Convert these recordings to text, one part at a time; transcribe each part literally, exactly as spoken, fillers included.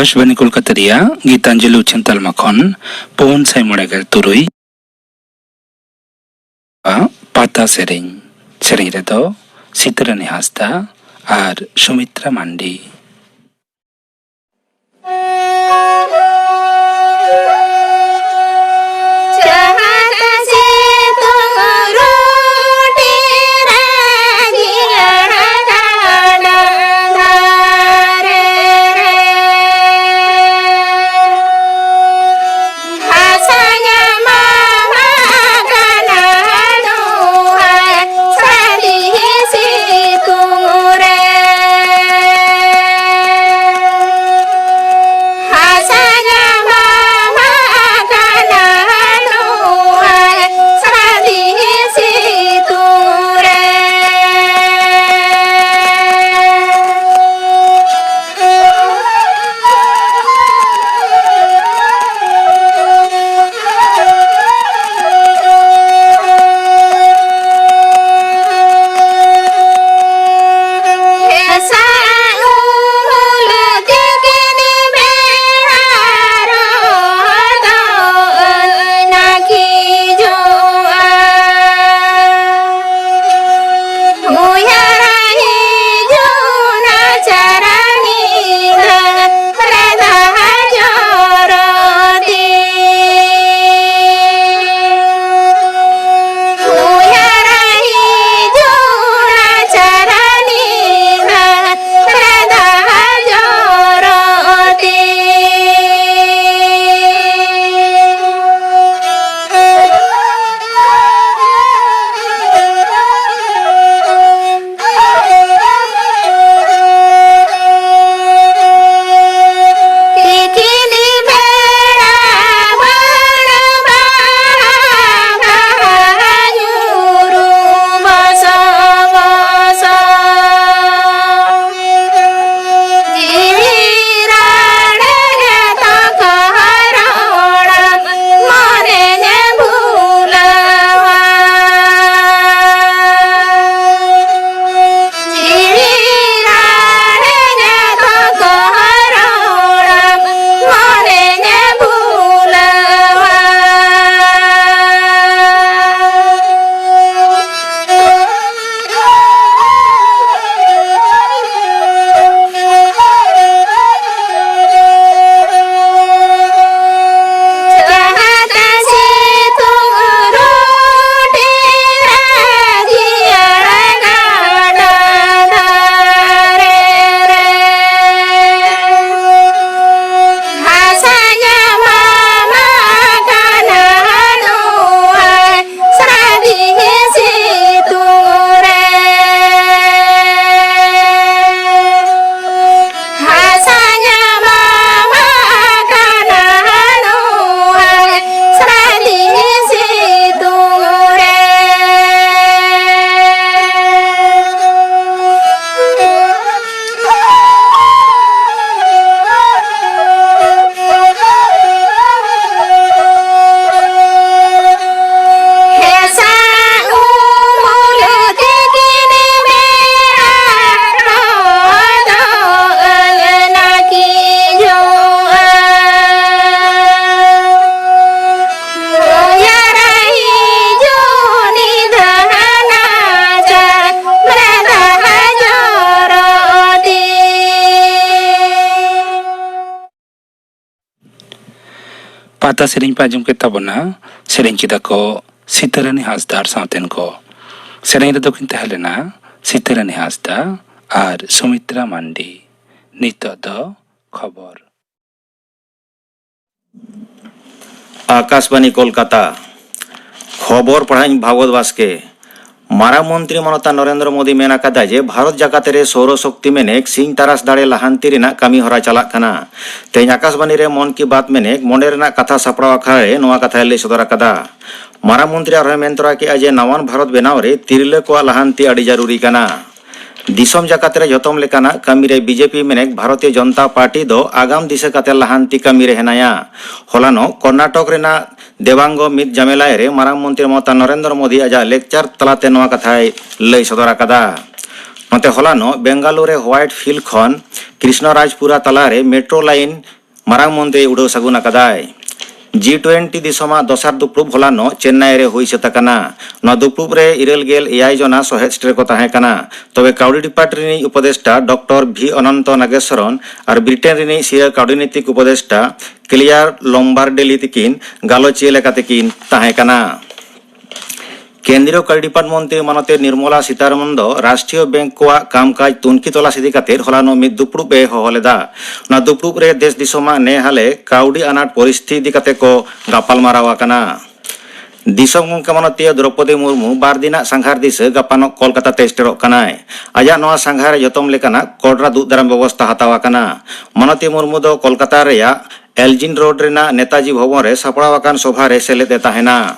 ᱟᱠᱟᱥᱵᱟᱱᱤ ᱠᱳᱞᱠᱟᱛᱟ ᱨᱮᱭᱟᱜ ᱜᱤᱛᱟᱧᱡᱚᱞᱤ ᱩᱪᱷᱟᱹᱱ ᱛᱟᱞᱢᱟ ᱠᱷᱚᱱ ᱯᱩᱱ ᱥᱟᱭ ᱢᱚᱬᱮ ᱜᱮᱞ ᱛᱩᱨᱩᱭ ᱯᱟᱛᱟ ᱥᱮᱨᱮᱧ᱾ ᱥᱮᱨᱮᱧ ᱨᱮᱫᱚ ᱥᱤᱛᱟᱹᱨᱟᱹᱱᱤ ᱦᱟᱸᱥᱫᱟ ᱟᱨ ᱥᱩᱢᱤᱛᱨᱟ ᱢᱟᱱᱰᱤ᱾ ᱥᱮᱨᱮᱧ ᱯᱮ ᱟᱸᱡᱚᱢ ᱠᱮᱫ ᱛᱟᱵᱚᱱᱟ᱾ ᱥᱮᱨᱮᱧ ᱠᱮᱫᱟ ᱠᱚ ᱥᱤᱛᱟᱹᱨᱟᱹᱱᱤ ᱦᱟᱸᱥᱫᱟ ᱟᱨ ᱥᱟᱶᱛᱮᱱ ᱠᱚ᱾ ᱥᱮᱨᱮᱧ ᱨᱮᱫᱚ ᱠᱤᱱ ᱛᱟᱦᱮᱸ ᱞᱮᱱᱟ ᱥᱤᱛᱟᱹᱨᱟᱹᱱᱤ ᱦᱟᱸᱥᱫᱟ ᱟᱨ ᱥᱩᱢᱤᱛᱨᱟ ᱢᱟᱱᱰᱤ᱾ ᱱᱤᱛᱚᱜ ᱫᱚ ᱠᱷᱚᱵᱚᱨ᱾ ᱟᱠᱟᱥᱵᱟᱱᱤ ᱠᱳᱞᱠᱟᱛᱟ᱾ ᱠᱷᱚᱵᱚᱨ ᱯᱟᱲᱦᱟᱣᱤᱡ ᱵᱷᱟᱜᱚᱵᱚᱛ ᱵᱟᱥᱠᱮ᱾ ᱢᱟᱨᱟᱝ ᱢᱚᱱᱛᱨᱤ ᱢᱚᱢᱚᱛᱟ ᱱᱚᱨᱮᱱᱫᱨᱚ ᱢᱳᱫᱤ ᱢᱮᱱ ᱟᱠᱟᱫᱟ ᱡᱮ ᱵᱷᱟᱨᱚᱛ ᱡᱟᱠᱟᱛ ᱨᱮ ᱥᱳᱣᱨᱚ ᱥᱚᱠᱛᱤ ᱢᱮᱱᱮᱠ ᱥᱤᱧ ᱛᱟᱨᱟᱥ ᱫᱟᱲᱮ ᱞᱟᱦᱟᱱᱛᱤ ᱨᱮᱱᱟᱜ ᱠᱟᱹᱢᱤ ᱦᱚᱨᱟ ᱪᱟᱞᱟᱜ ᱠᱟᱱᱟ᱾ ᱛᱮᱦᱮᱧ ᱟᱠᱟᱥᱵᱟᱱᱤ ᱨᱮ ᱢᱚᱱ ᱠᱤ ᱵᱟᱛ ᱢᱮᱱᱮᱠ ᱢᱚᱬᱮ ᱨᱮᱱᱟᱜ ᱠᱟᱛᱷᱟ ᱥᱟᱯᱲᱟᱣ ᱟᱠᱷᱲᱟ ᱨᱮ ᱱᱚᱣᱟ ᱠᱟᱛᱷᱟᱭ ᱞᱟᱹᱭ ᱥᱚᱫᱚᱨ ᱟᱠᱟᱫᱟ᱾ ᱢᱟᱨᱟᱝ ᱢᱚᱱᱛᱨᱤ ᱟᱨᱦᱚᱸᱭ ᱢᱮᱱ ᱛᱚᱨᱟ ᱠᱮᱫᱼᱟ ᱡᱮ ᱱᱟᱣᱟᱱ ᱵᱷᱟᱨᱚᱛ ᱵᱮᱱᱟᱣ ᱨᱮ ᱛᱤᱨᱞᱟᱹ ᱠᱚᱣᱟᱜ ᱞᱟᱦᱟᱱᱛᱤ ᱟᱹᱰᱤ ᱡᱟᱹᱨᱩᱨᱤ ᱠᱟᱱᱟ᱾ ᱫᱤᱥᱚᱢ ᱡᱟᱠᱟᱛ ᱨᱮ ᱡᱷᱚᱛᱚᱢ ᱞᱮᱠᱟᱱᱟᱜ ᱠᱟᱹᱢᱤ ᱨᱮ ᱵᱤᱡᱮᱯᱤ ᱢᱮᱱᱮᱠ ᱵᱷᱟᱨᱚᱛᱤᱭᱚ ᱡᱚᱱᱚᱛᱟ ᱯᱟᱨᱴᱤ ᱫᱚ ᱟᱜᱟᱢ ᱫᱤᱥᱟᱹ ᱠᱟᱛᱮ ᱞᱟᱦᱟᱱᱛᱤ ᱠᱟᱹᱢᱤ ᱨᱮ ᱦᱮᱱᱟᱭᱟ᱾ ᱦᱚᱞᱟᱱᱚᱜ ᱠᱚᱨᱱᱟᱴᱚᱠ ᱨᱮᱱᱟᱜ ᱫᱮᱵᱟᱝᱜᱚ ᱢᱤᱫ ᱡᱟᱢᱮᱞᱟᱭ ᱨᱮ ᱢᱟᱨᱟᱝ ᱢᱚᱱᱛᱨᱤ ᱢᱚᱢᱚᱛᱟ ᱱᱚᱨᱮᱱᱫᱨᱚ ᱢᱳᱫᱤ ᱟᱡᱟᱜ ᱞᱮᱠᱪᱟᱨ ᱛᱟᱞᱟᱛᱮ ᱱᱚᱣᱟ ᱠᱟᱛᱷᱟᱭ ᱞᱟᱹᱭ ᱥᱚᱫᱚᱨ ᱟᱠᱟᱫᱟ᱾ ᱱᱚᱛᱮ ᱦᱚᱞᱟᱱᱚᱜ ᱵᱮᱝᱜᱟᱞᱩᱨᱩ ᱨᱮ ᱦᱳᱣᱟᱭᱤᱴ ᱯᱷᱤᱞᱰ ᱠᱷᱚᱱ ᱠᱨᱤᱥᱱᱚᱨᱟᱡᱽᱯᱩᱨᱟ ᱛᱟᱞᱟᱨᱮ ᱢᱮᱴᱨᱳ ᱞᱟᱭᱤᱱ ᱢᱟᱨᱟᱝ ᱢᱚᱱᱛᱨᱤ ᱩᱰᱟᱹᱣ ᱥᱟᱹᱜᱩᱱ ᱟᱠᱟᱫᱟᱭ᱾ ᱡᱤ ᱴᱩᱭᱮᱱᱴᱤ ᱫᱤᱥᱚᱢᱟᱜ ᱫᱚᱥᱟᱨ ᱫᱩᱯᱲᱩᱵ ᱦᱚᱞᱟᱱᱚᱜ ᱪᱮᱱᱱᱟᱭ ᱨᱮ ᱦᱩᱭ ᱥᱟᱹᱛ ᱟᱠᱟᱱᱟ᱾ ᱱᱚᱣᱟ ᱫᱩᱯᱲᱩᱵ ᱨᱮ ᱤᱨᱟᱹᱞ ᱜᱮᱞ ᱮᱭᱟᱭ ᱡᱚᱱᱟ ᱥᱚᱦᱮᱫ ᱥᱮᱴᱮᱨ ᱠᱚ ᱛᱟᱦᱮᱸ ᱠᱟᱱᱟ᱾ ᱛᱚᱵᱮ ᱠᱟᱹᱣᱰᱤ ᱰᱤᱯᱟᱨᱴ ᱨᱤᱱᱤᱡ ᱩᱯᱚᱫᱮᱥᱴᱟ ᱰᱚᱠᱴᱚᱨ ᱵᱷᱤ ᱚᱱᱚᱱᱛᱚ ᱱᱟᱜᱮᱥᱚᱨᱚᱱ ᱟᱨ ᱵᱨᱤᱴᱮᱱ ᱨᱤᱱᱤᱡ ᱥᱤᱭᱟᱹ ᱠᱟᱹᱣᱰᱤᱱᱤᱛᱤᱠ ᱩᱯᱚᱫᱮᱥᱴᱟ ᱠᱞᱤᱭᱟᱨ ᱞᱚᱢᱵᱟᱨᱰᱮᱞᱤ ᱛᱤᱠᱤᱱ ᱜᱟᱞᱚᱪᱤᱭᱟᱹ ᱞᱮᱠᱟᱛᱮ ᱠᱤᱱ ᱛᱟᱦᱮᱸ ᱠᱟᱱᱟ᱾ ᱠᱮᱱᱫᱨᱤᱭᱚ ᱠᱟᱹᱣᱰᱤ ᱰᱤᱯᱟᱨᱴ ᱢᱚᱱᱛᱨᱤ ᱢᱟᱱᱚᱛᱤ ᱱᱤᱨᱢᱚᱞᱟ ᱥᱤᱛᱟᱨᱚᱢᱚᱱ ᱫᱚ ᱨᱟᱥᱴᱨᱤᱭᱚ ᱵᱮᱝᱠ ᱠᱚᱣᱟᱜ ᱠᱟᱢᱠᱟᱡᱽ ᱛᱩᱱᱠᱷᱤ ᱛᱚᱞᱟᱥ ᱤᱫᱤ ᱠᱟᱛᱮ ᱦᱚᱞᱟᱱᱚᱜ ᱢᱤᱫ ᱫᱩᱯᱲᱩᱵ ᱮ ᱦᱚᱦᱚ ᱞᱮᱫᱟ᱾ ᱚᱱᱟ ᱫᱩᱯᱲᱩᱵ ᱨᱮ ᱫᱮᱥ ᱫᱤᱥᱚᱢᱟᱜ ᱱᱮ ᱦᱟᱞᱮ ᱠᱟᱹᱣᱰᱤ ᱟᱱᱟᱴ ᱯᱚᱨᱤᱥᱛᱷᱤᱛᱤ ᱤᱫᱤ ᱠᱟᱛᱮ ᱠᱚ ᱜᱟᱯᱟᱞᱢᱟᱨᱟᱣ ᱟᱠᱟᱱᱟ᱾ ᱫᱤᱥᱚᱢ ᱜᱚᱢᱠᱮ ᱢᱟᱱᱚᱛᱤᱭᱟᱹ ᱫᱨᱚᱯᱚᱫᱤ ᱢᱩᱨᱢᱩ ᱵᱟᱨ ᱫᱤᱱᱟᱜ ᱥᱟᱸᱜᱷᱟᱨ ᱫᱤᱥᱟᱹ ᱜᱟᱯᱟᱱᱚᱜ ᱠᱳᱞᱠᱟᱛᱟ ᱛᱮ ᱥᱮᱴᱮᱨᱚᱜ ᱠᱟᱱᱟᱭ᱾ ᱟᱡᱟᱜ ᱱᱚᱣᱟ ᱥᱟᱸᱜᱷᱟᱨ ᱨᱮ ᱡᱚᱛᱚᱢ ᱞᱮᱠᱟᱱᱟᱜ ᱠᱚᱰᱨᱟ ᱫᱩᱜ ᱫᱟᱨᱟᱢ ᱵᱮᱵᱚᱥᱛᱟ ᱦᱟᱛᱟᱣ ᱟᱠᱟᱱᱟ᱾ ᱢᱟᱱᱚᱛᱤᱭᱟᱹ ᱢᱩᱨᱢᱩ ᱫᱚ ᱠᱳᱞᱠᱟᱛᱟ ᱨᱮᱭᱟᱜ ᱮᱞᱡᱤᱱ ᱨᱳᱰ ᱨᱮᱱᱟᱜ ᱱᱮᱛᱟᱡᱤ ᱵᱷᱚᱵᱚᱱ ᱨᱮ ᱥᱟᱯᱲᱟᱣ ᱟᱠᱟᱱ ᱥᱚᱵᱷᱟ ᱨᱮ ᱥᱮᱞᱮᱫ ᱮ ᱛᱟᱦᱮᱱᱟ᱾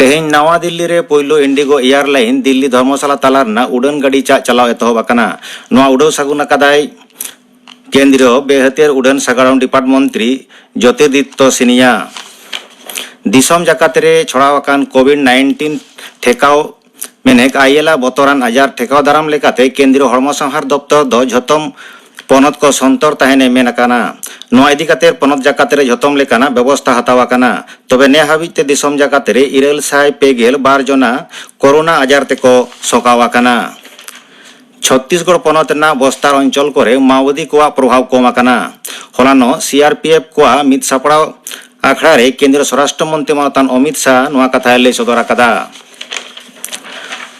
ᱛᱮᱦᱮᱧ ᱱᱟᱣᱟ ᱫᱤᱞᱞᱤ ᱨᱮ ᱯᱳᱭᱞᱳ ᱤᱱᱰᱤᱜᱳ ᱮᱭᱟᱨᱞᱟᱭᱤᱱ ᱫᱤᱞᱞᱤ ᱫᱷᱚᱨᱢᱚᱥᱟᱞᱟ ᱛᱟᱞᱟ ᱨᱮᱱᱟᱜ ᱩᱰᱟᱹᱱ ᱜᱟᱹᱰᱤ ᱪᱟᱜ ᱪᱟᱞᱟᱣ ᱮᱛᱚᱦᱚᱵ ᱟᱠᱟᱱᱟ᱾ ᱱᱚᱣᱟ ᱩᱰᱟᱹᱣ ᱥᱟᱹᱜᱩᱱ ᱟᱠᱟᱫᱟᱭ ᱠᱮᱱᱫᱨᱤᱭᱚ ᱵᱮᱦᱟᱹᱛᱤᱭᱟᱹᱨ ᱩᱰᱟᱹᱱ ᱥᱟᱜᱟᱲᱚᱢ ᱰᱤᱯᱟᱨᱴ ᱢᱚᱱᱛᱨᱤ ᱡᱳᱛᱤᱨᱫᱤᱛᱛᱚ ᱥᱤᱱᱤᱭᱟ᱾ ᱫᱤᱥᱚᱢ ᱡᱟᱠᱟᱛ ᱨᱮ ᱪᱷᱚᱲᱟᱣ ᱟᱠᱟᱱ ᱠᱳᱵᱷᱤᱰ ᱱᱟᱭᱤᱱᱴᱤᱱ ᱴᱷᱮᱠᱟᱣ ᱢᱮᱱᱮᱠ ᱟᱭᱮᱞᱟ ᱵᱚᱛᱚᱨᱟᱱ ᱟᱡᱟᱨ ᱴᱷᱮᱠᱟᱣ ᱫᱟᱨᱟᱢ ᱞᱮᱠᱟᱛᱮ ᱠᱮᱱᱫᱨᱤᱭᱚ ᱦᱚᱲᱢᱚ ᱥᱟᱶᱟᱨ ᱫᱚᱯᱛᱚᱨ ᱫᱚ ᱡᱷᱚᱛᱚᱢ ᱯᱚᱱᱚᱛ ᱠᱚ ᱥᱚᱱᱛᱚᱨ ᱛᱟᱦᱮᱱᱮ ᱢᱮᱱ ᱟᱠᱟᱱᱟ᱾ ᱱᱚᱣᱟ ᱤᱫᱤ ᱠᱟᱛᱮ ᱯᱚᱱᱚᱛ ᱡᱟᱠᱟᱛ ᱨᱮ ᱡᱷᱚᱛᱚᱢ ᱞᱮᱠᱟᱱᱟᱜ ᱵᱮᱵᱚᱥᱛᱟ ᱦᱟᱛᱟᱣ ᱟᱠᱟᱱᱟ᱾ ᱛᱚᱵᱮ ᱱᱮ ᱦᱟᱹᱵᱤᱡ ᱛᱮ ᱫᱤᱥᱚᱢ ᱡᱟᱠᱟᱛ ᱨᱮ ᱤᱨᱟᱹᱞ ᱥᱟᱭ ᱯᱮ ᱜᱮᱞ ᱵᱟᱨ ᱡᱚᱱᱟ ᱠᱳᱨᱳᱱᱟ ᱟᱡᱟᱨ ᱛᱮᱠᱚ ᱥᱚᱠᱟᱣ ᱟᱠᱟᱱᱟ᱾ ᱪᱷᱚᱛᱛᱤᱥᱜᱚᱲ ᱯᱚᱱᱚᱛ ᱨᱮᱱᱟᱜ ᱵᱚᱥᱛᱟᱨ ᱚᱧᱪᱚᱞ ᱠᱚᱨᱮ ᱢᱟᱣᱵᱟᱫᱤ ᱠᱚᱣᱟᱜ ᱯᱨᱚᱵᱷᱟᱵᱽ ᱠᱚᱢ ᱟᱠᱟᱱᱟ᱾ ᱦᱚᱞᱟᱱᱚᱜ ᱥᱤ ᱟᱨ ᱯᱤ ᱮᱯᱷ ᱠᱚᱣᱟᱜ ᱢᱤᱫ ᱥᱟᱯᱲᱟᱣ ᱟᱠᱷᱲᱟ ᱨᱮ ᱠᱮᱱᱫᱨᱚ ᱥᱚᱨᱟᱥᱴᱨᱚ ᱢᱚᱱᱛᱨᱤ ᱢᱟᱱᱚᱛᱟᱱ ᱚᱢᱤᱛ ᱥᱟᱦ ᱱᱚᱣᱟ ᱠᱟᱛᱷᱟᱭ ᱞᱟᱹᱭ ᱥᱚᱫᱚᱨ ᱟᱠᱟᱫᱟ᱾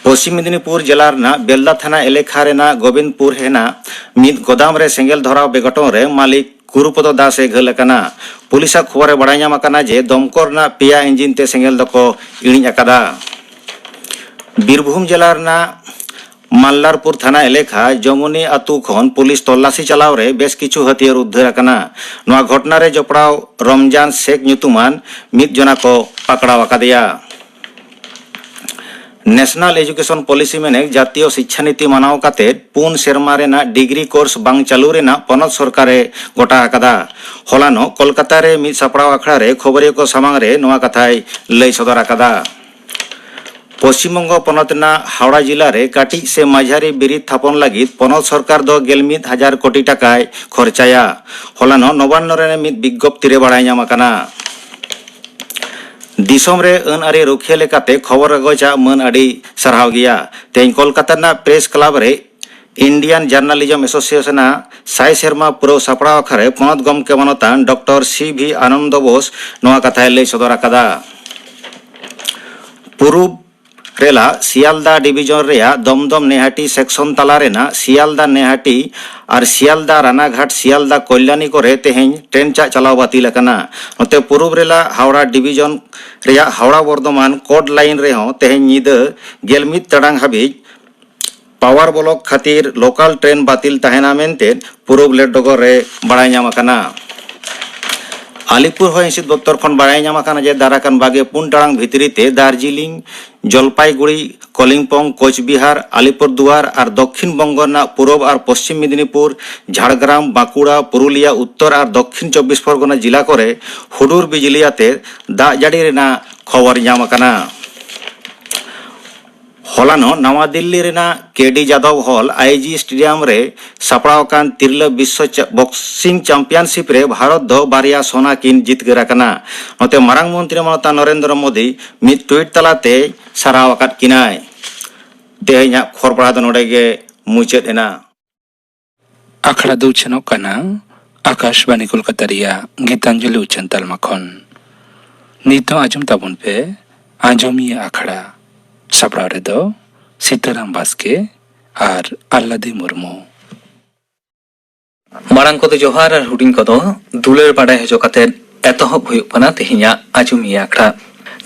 ᱯᱚᱥᱪᱤᱢ ᱢᱮᱫᱤᱱᱤᱯᱩᱨ ᱡᱮᱞᱟ ᱨᱮᱱᱟᱜ ᱵᱮᱞᱫᱟ ᱛᱷᱟᱱᱟ ᱮᱞᱮᱠᱷᱟ ᱨᱮᱱᱟᱜ ᱜᱳᱵᱤᱱᱫᱯᱩᱨ ᱦᱮᱱᱟᱜ ᱢᱤᱫ ᱜᱚᱫᱟᱢ ᱨᱮ ᱥᱮᱸᱜᱮᱞ ᱫᱷᱚᱨᱟᱣ ᱵᱮᱜᱷᱚᱴᱚᱱ ᱨᱮ ᱢᱟᱹᱞᱤᱠ ᱜᱩᱨᱩᱯᱚᱫᱚ ᱫᱟᱥ ᱮ ᱜᱷᱟᱹᱞ ᱟᱠᱟᱱᱟ᱾ ᱯᱩᱞᱤᱥᱟᱜ ᱠᱷᱚᱵᱚᱨ ᱨᱮ ᱵᱟᱲᱟᱭ ᱧᱟᱢ ᱟᱠᱟᱱᱟ ᱡᱮ ᱫᱚᱢᱠᱚᱞ ᱨᱮᱱᱟᱜ ᱯᱮᱭᱟ ᱤᱧᱡᱤᱱ ᱛᱮ ᱥᱮᱸᱜᱮᱞ ᱫᱚᱠᱚ ᱤᱬᱤᱡ ᱟᱠᱟᱫᱟ᱾ ᱵᱤᱨᱵᱷᱩᱢ ᱡᱮᱞᱟ ᱨᱮᱱᱟᱜ ᱢᱟᱞᱞᱟᱨᱯᱩᱨ ᱛᱷᱟᱱᱟ ᱮᱞᱮᱠᱷᱟ ᱡᱚᱢᱩᱱᱤ ᱟᱹᱛᱩ ᱠᱷᱚᱱ ᱯᱩᱞᱤᱥ ᱛᱚᱞᱞᱟᱥᱤ ᱪᱟᱞᱟᱣ ᱨᱮ ᱵᱮᱥ ᱠᱤᱪᱷᱩ ᱦᱟᱹᱛᱭᱟᱹᱨ ᱩᱫᱽᱫᱷᱟᱹᱨ ᱟᱠᱟᱱᱟ᱾ ᱱᱚᱣᱟ ᱜᱷᱚᱴᱱᱟ ᱨᱮ ᱡᱚᱯᱲᱟᱣ ᱨᱚᱢᱡᱟᱱ ᱥᱮᱠ ᱧᱩᱛᱩᱢᱟᱱ ᱢᱤᱫ ᱡᱚᱱᱟ ᱠᱚ ᱯᱟᱠᱲᱟᱣ ᱟᱠᱟᱫᱮᱭᱟ᱾ ᱱᱮᱥᱱᱟᱞ ᱮᱡᱩᱠᱮᱥᱚᱱ ᱯᱚᱞᱤᱥᱤ ᱢᱮᱱᱮᱠ ᱡᱟᱛᱤᱭᱚ ᱥᱤᱪᱪᱷᱟ ᱱᱤᱛᱤ ᱢᱟᱱᱟᱣ ᱠᱟᱛᱮ ᱯᱩᱱ ᱥᱮᱨᱢᱟ ᱨᱮᱱᱟᱜ ᱰᱤᱜᱽᱨᱤ ᱠᱳᱨᱥ ᱵᱟᱝ ᱪᱟᱹᱞᱩ ᱨᱮᱱᱟᱜ ᱯᱚᱱᱚᱛ ᱥᱚᱨᱠᱟᱨᱮ ᱜᱚᱴᱟ ᱟᱠᱟᱫᱟ᱾ ᱦᱚᱞᱟᱱᱚᱜ ᱠᱳᱞᱠᱟᱛᱟ ᱨᱮ ᱢᱤᱫ ᱥᱟᱯᱲᱟᱣ ᱟᱠᱷᱲᱟ ᱨᱮ ᱠᱷᱚᱵᱚᱨᱤᱭᱟᱹ ᱠᱚ ᱥᱟᱢᱟᱝ ᱨᱮ ᱱᱚᱣᱟ ᱠᱟᱛᱷᱟᱭ ᱞᱟᱹᱭ ᱥᱚᱫᱚᱨ ᱟᱠᱟᱫᱟ᱾ ᱯᱚᱥᱪᱤᱢ ᱵᱚᱝᱜᱚ ᱯᱚᱱᱚᱛ ᱨᱮᱱᱟᱜ ᱦᱟᱣᱲᱟ ᱡᱤᱞᱟ ᱨᱮ ᱠᱟᱹᱴᱤᱡ ᱥᱮ ᱢᱟᱡᱷᱟᱨᱤ ᱵᱤᱨᱤᱫ ᱛᱷᱟᱯᱚᱱ ᱞᱟᱹᱜᱤᱫ ᱯᱚᱱᱚᱛ ᱥᱚᱨᱠᱟᱨ ᱫᱚ ᱜᱮᱞ ᱢᱤᱫ ᱦᱟᱡᱟᱨ ᱠᱳᱴᱤ ᱴᱟᱠᱟᱭ ᱠᱷᱚᱨᱪᱟᱭᱟ᱾ ᱦᱚᱞᱟᱱᱚᱜ ᱱᱚᱵᱟᱱᱱᱚ ᱨᱮ ᱢᱤᱫ ᱵᱤᱜᱽᱜᱚᱯᱛᱤ ᱨᱮ ᱵᱟᱲᱟᱭ ᱧᱟᱢ ᱟᱠᱟᱱᱟ᱾ ᱫᱤᱥᱚᱢ ᱨᱮ ᱟᱹᱱ ᱟᱹᱨᱤ ᱨᱩᱠᱷᱤᱭᱟᱹ ᱞᱮᱠᱟᱛᱮ ᱠᱷᱚᱵᱚᱨ ᱠᱟᱜᱚᱡᱽ ᱟᱜ ᱢᱟᱹᱱ ᱟᱹᱰᱤ ᱥᱟᱨᱦᱟᱣ ᱜᱮᱭᱟ᱾ ᱛᱮᱦᱮᱧ ᱠᱳᱞᱠᱟᱛᱟ ᱨᱮᱱᱟᱜ ᱯᱨᱮᱥ ᱠᱞᱟᱵᱽ ᱨᱮ ᱤᱱᱰᱤᱭᱟᱱ ᱡᱟᱨᱱᱟᱞᱤᱡᱚᱢ ᱮᱥᱳᱥᱤᱭᱮᱥᱚᱱ ᱟᱜ ᱥᱟᱭ ᱥᱮᱨᱢᱟ ᱯᱩᱨᱟᱹᱣ ᱥᱟᱯᱲᱟᱣ ᱟᱠᱷᱲᱟ ᱨᱮ ᱯᱚᱱᱚᱛ ᱜᱚᱢᱠᱮ ᱢᱟᱱᱚᱛᱟᱱ ᱰᱚᱠᱴᱚᱨ ᱥᱤ ᱵᱷᱤ ᱟᱱᱚᱱᱫᱚ ᱵᱳᱥ ᱱᱚᱣᱟ ᱠᱟᱛᱷᱟᱭ ᱞᱟᱹᱭ ᱥᱚᱫᱚᱨ ᱟᱠᱟᱫᱟ᱾ ᱯᱩᱨᱩᱵ ᱨᱮᱞᱟ ᱥᱤᱭᱟᱞᱫᱟ ᱰᱤᱵᱤᱡᱚᱱ ᱨᱮᱭᱟᱜ ᱫᱚᱢᱫᱚᱢ ᱱᱮᱦᱟᱴᱤ ᱥᱮᱠᱥᱚᱱ ᱛᱟᱞᱟ ᱨᱮᱱᱟᱜ ᱥᱤᱭᱟᱞᱫᱟ ᱱᱮᱦᱟᱴᱤ ᱟᱨ ᱥᱤᱭᱟᱞᱫᱟ ᱨᱟᱱᱟᱜᱷᱟᱴ ᱥᱤᱭᱟᱞᱫᱟ ᱠᱚᱞᱭᱟᱱᱤ ᱠᱚᱨᱮ ᱛᱮᱦᱮᱧ ᱴᱨᱮᱱ ᱪᱟᱜ ᱪᱟᱞᱟᱣ ᱵᱟᱹᱛᱤᱞ ᱟᱠᱟᱱᱟ᱾ ᱱᱚᱛᱮ ᱯᱩᱨᱩᱵ ᱨᱮᱞᱟ ᱦᱟᱣᱲᱟ ᱰᱤᱵᱤᱡᱚᱱ ᱨᱮᱭᱟᱜ ᱦᱟᱣᱲᱟ ᱵᱚᱨᱫᱷᱚᱢᱟᱱ ᱠᱳᱰ ᱞᱟᱭᱤᱱ ᱨᱮᱦᱚᱸ ᱛᱮᱦᱮᱧ ᱧᱤᱫᱟᱹ ᱜᱮᱞ ᱢᱤᱫ ᱴᱟᱲᱟᱝ ᱦᱟᱹᱵᱤᱡ ᱯᱟᱣᱟᱨ ᱵᱞᱚᱠ ᱠᱷᱟᱹᱛᱤᱨ ᱞᱳᱠᱟᱞ ᱴᱨᱮᱱ ᱵᱟᱹᱛᱤᱞ ᱛᱟᱦᱮᱱᱟ ᱢᱮᱱᱛᱮ ᱯᱩᱨᱩᱵ ᱞᱮᱴ ᱰᱚᱜᱚᱨ ᱨᱮ ᱵᱟᱲᱟᱭ ᱧᱟᱢ ᱟᱠᱟᱱᱟ᱾ ᱟᱞᱤᱯᱩᱨ ᱦᱚᱭ ᱦᱤᱸᱥᱤᱫ ᱫᱚᱯᱛᱚᱨ ᱠᱷᱚᱱ ᱵᱟᱲᱟᱭ ᱧᱟᱢ ᱟᱠᱟᱱᱟ ᱡᱮ ᱫᱟᱨᱟᱭ ᱠᱟᱱ ᱵᱟᱜᱮ ᱯᱩᱱ ᱴᱟᱲᱟᱝ ᱵᱷᱤᱛᱨᱤ ᱛᱮ ᱫᱟᱨᱡᱤᱞᱤᱝ, ᱡᱚᱞᱯᱟᱭᱜᱩᱲᱤ, ᱠᱚᱞᱤᱢᱯᱚᱝ, ᱠᱳᱪᱵᱤᱦᱟᱨ, ᱟᱞᱤᱯᱩᱨᱫᱩᱣᱟᱨ ᱟᱨ ᱫᱚᱠᱠᱷᱤᱱ ᱵᱚᱝᱜᱚ ᱨᱮᱱᱟᱜ ᱯᱩᱨᱩᱵ ᱟᱨ ᱯᱚᱥᱪᱤᱢ ᱢᱮᱫᱤᱱᱤᱯᱩᱨ, ᱡᱷᱟᱲᱜᱨᱟᱢ, ᱵᱟᱸᱠᱩᱲᱟ, ᱯᱩᱨᱩᱞᱤᱭᱟ, ᱩᱛᱛᱚᱨ ᱟᱨ ᱫᱚᱠᱠᱷᱤᱱ ᱪᱚᱵᱵᱤᱥ ᱯᱚᱨᱜᱚᱱᱟ ᱡᱤᱞᱟ ᱠᱚᱨᱮ ᱦᱩᱰᱩᱨ ᱵᱤᱡᱽᱞᱤ ᱟᱛᱮ ᱫᱟᱜ ᱡᱟᱹᱲᱤ ᱨᱮᱱᱟᱜ ᱠᱷᱚᱵᱚᱨ ᱧᱟᱢ ᱟᱠᱟᱱᱟ᱾ ᱦᱚᱞᱟᱱᱚᱜ ᱱᱟᱣᱟ ᱫᱤᱞᱞᱤ ᱨᱮᱱᱟᱜ ᱠᱮ ᱰᱤ ᱡᱟᱫᱚᱵ ᱦᱚᱞ, ᱟᱭ ᱡᱤ ᱥᱴᱮᱰᱤᱭᱟᱢ ᱨᱮ ᱥᱟᱯᱲᱟᱣ ᱟᱠᱟᱱ ᱛᱤᱨᱞᱟᱹ ᱵᱤᱥᱥᱚ ᱪᱟ-, ᱵᱚᱠᱥᱤᱝ ᱪᱟᱢᱯᱤᱭᱟᱱᱥᱤᱯ ᱨᱮ ᱵᱷᱟᱨᱚᱛ ᱫᱚ ᱵᱟᱨᱭᱟ ᱥᱚᱱᱟ ᱠᱤᱱ ᱡᱤᱛᱠᱟᱹᱨ ᱟᱠᱟᱱᱟ᱾ ᱱᱚᱛᱮ ᱢᱟᱨᱟᱝ ᱢᱚᱱᱛᱨᱤ ᱢᱟᱱᱚᱛᱟᱱ ᱱᱚᱨᱮᱱᱫᱨᱚ ᱢᱳᱫᱤ ᱢᱤᱫ ᱴᱩᱭᱤᱴ ᱛᱟᱞᱟᱛᱮᱭ ᱥᱟᱨᱦᱟᱣ ᱟᱠᱟᱫ ᱠᱤᱱᱟᱭ᱾ ᱛᱮᱦᱮᱧᱟᱜ ᱠᱷᱚᱵᱚᱨ ᱯᱟᱲᱦᱟᱣ ᱫᱚ ᱱᱚᱰᱮ ᱜᱮ ᱢᱩᱪᱟᱹᱫ ᱮᱱᱟ᱾ ᱟᱠᱷᱲᱟ ᱫᱚ ᱩᱪᱷᱟᱹᱱᱚᱜ ᱠᱟᱱᱟ ᱟᱠᱟᱥᱵᱟᱱᱤ ᱠᱳᱞᱠᱟᱛᱟ ᱨᱮᱭᱟᱜ ᱜᱤᱛᱟᱧᱡᱚᱞᱤ ᱩᱪᱷᱟᱹᱱ ᱛᱟᱞᱢᱟ ᱠᱷᱚᱱ᱾ ᱱᱤᱛ ᱦᱚᱸ ᱟᱸᱡᱚᱢ ᱛᱟᱵᱚᱱ ᱯᱮ ᱟᱸᱡᱚᱢᱤᱭᱟᱹ ᱟᱠᱷᱲᱟ᱾ ᱥᱟᱯᱲᱟᱣ ᱨᱮᱫᱚ ᱥᱤᱛᱟᱨᱟᱢ ᱵᱟᱥᱠᱮ ᱟᱨ ᱟᱞᱞᱟᱫᱤ ᱢᱩᱨᱢᱩ᱾ ᱢᱟᱨᱟᱝ ᱠᱚᱫᱚ ᱡᱚᱦᱟᱨ ᱟᱨ ᱦᱩᱰᱤᱧ ᱠᱚᱫᱚ ᱫᱩᱞᱟᱹᱲ ᱵᱟᱰᱟᱭ ᱦᱚᱪᱚ ᱠᱟᱛᱮ ᱮᱛᱚᱦᱚᱵ ᱦᱩᱭᱩᱜ ᱠᱟᱱᱟ ᱛᱮᱦᱮᱧᱟᱜ ᱟᱸᱡᱚᱢᱤᱭᱟᱹ ᱟᱠᱷᱲᱟ᱾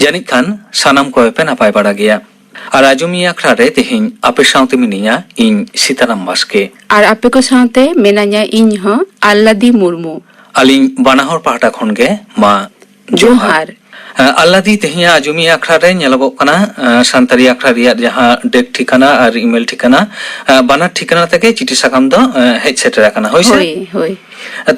ᱡᱟᱹᱱᱤᱡ ᱠᱷᱟᱱ ᱥᱟᱱᱟᱢ ᱠᱚᱜᱮ ᱯᱮ ᱱᱟᱯᱟᱭ ᱵᱟᱲᱟ ᱜᱮᱭᱟ᱾ ᱟᱨ ᱟᱸᱡᱚᱢᱤᱭᱟᱹ ᱟᱠᱷᱲᱟ ᱨᱮ ᱛᱮᱦᱮᱧ ᱟᱯᱮ ᱥᱟᱶᱛᱮ ᱢᱤᱱᱟᱹᱧᱟ ᱤᱧ ᱥᱤᱛᱟᱨᱟᱢ ᱵᱟᱥᱠᱮ᱾ ᱟᱨ ᱟᱯᱮ ᱠᱚ ᱥᱟᱶᱛᱮ ᱢᱮᱱᱟᱧᱟ ᱤᱧ ᱦᱚᱸ ᱟᱞᱞᱟᱫᱤ ᱢᱩᱨᱢᱩ᱾ ᱟᱹᱞᱤᱧ ᱵᱟᱱᱟ ᱦᱚᱲ ᱯᱟᱦᱴᱟ ᱠᱷᱚᱱ ᱜᱮ ᱢᱟ ᱡᱚᱦᱟᱨ᱾ ᱡᱚᱦᱟᱨ᱾ ᱟᱞᱞᱟᱫᱤ, ᱛᱮᱦᱮᱧᱟᱜ ᱟᱸᱡᱚᱢᱤᱭᱟᱹ ᱟᱠᱷᱲᱟ ᱨᱮ ᱧᱮᱞᱚᱜᱚᱜ ᱠᱟᱱᱟ, ᱥᱟᱱᱛᱟᱲᱤ ᱟᱠᱷᱲᱟ ᱨᱮᱭᱟᱜ ᱡᱟᱦᱟᱸ ᱰᱮᱠ ᱴᱷᱤᱠᱟᱹᱱᱟ ᱟᱨ ᱤᱢᱮᱞ ᱴᱷᱤᱠᱟᱹᱱᱟ, ᱵᱟᱱᱟᱨ ᱴᱷᱤᱠᱟᱹᱱᱟ ᱛᱮᱜᱮ ᱪᱤᱴᱷᱤ ᱥᱟᱠᱟᱢ ᱫᱚ ᱦᱮᱡ ᱥᱮᱴᱮᱨ ᱟᱠᱟᱱᱟ, ᱦᱳᱭ ᱥᱮ? ᱦᱳᱭ, ᱦᱳᱭ᱾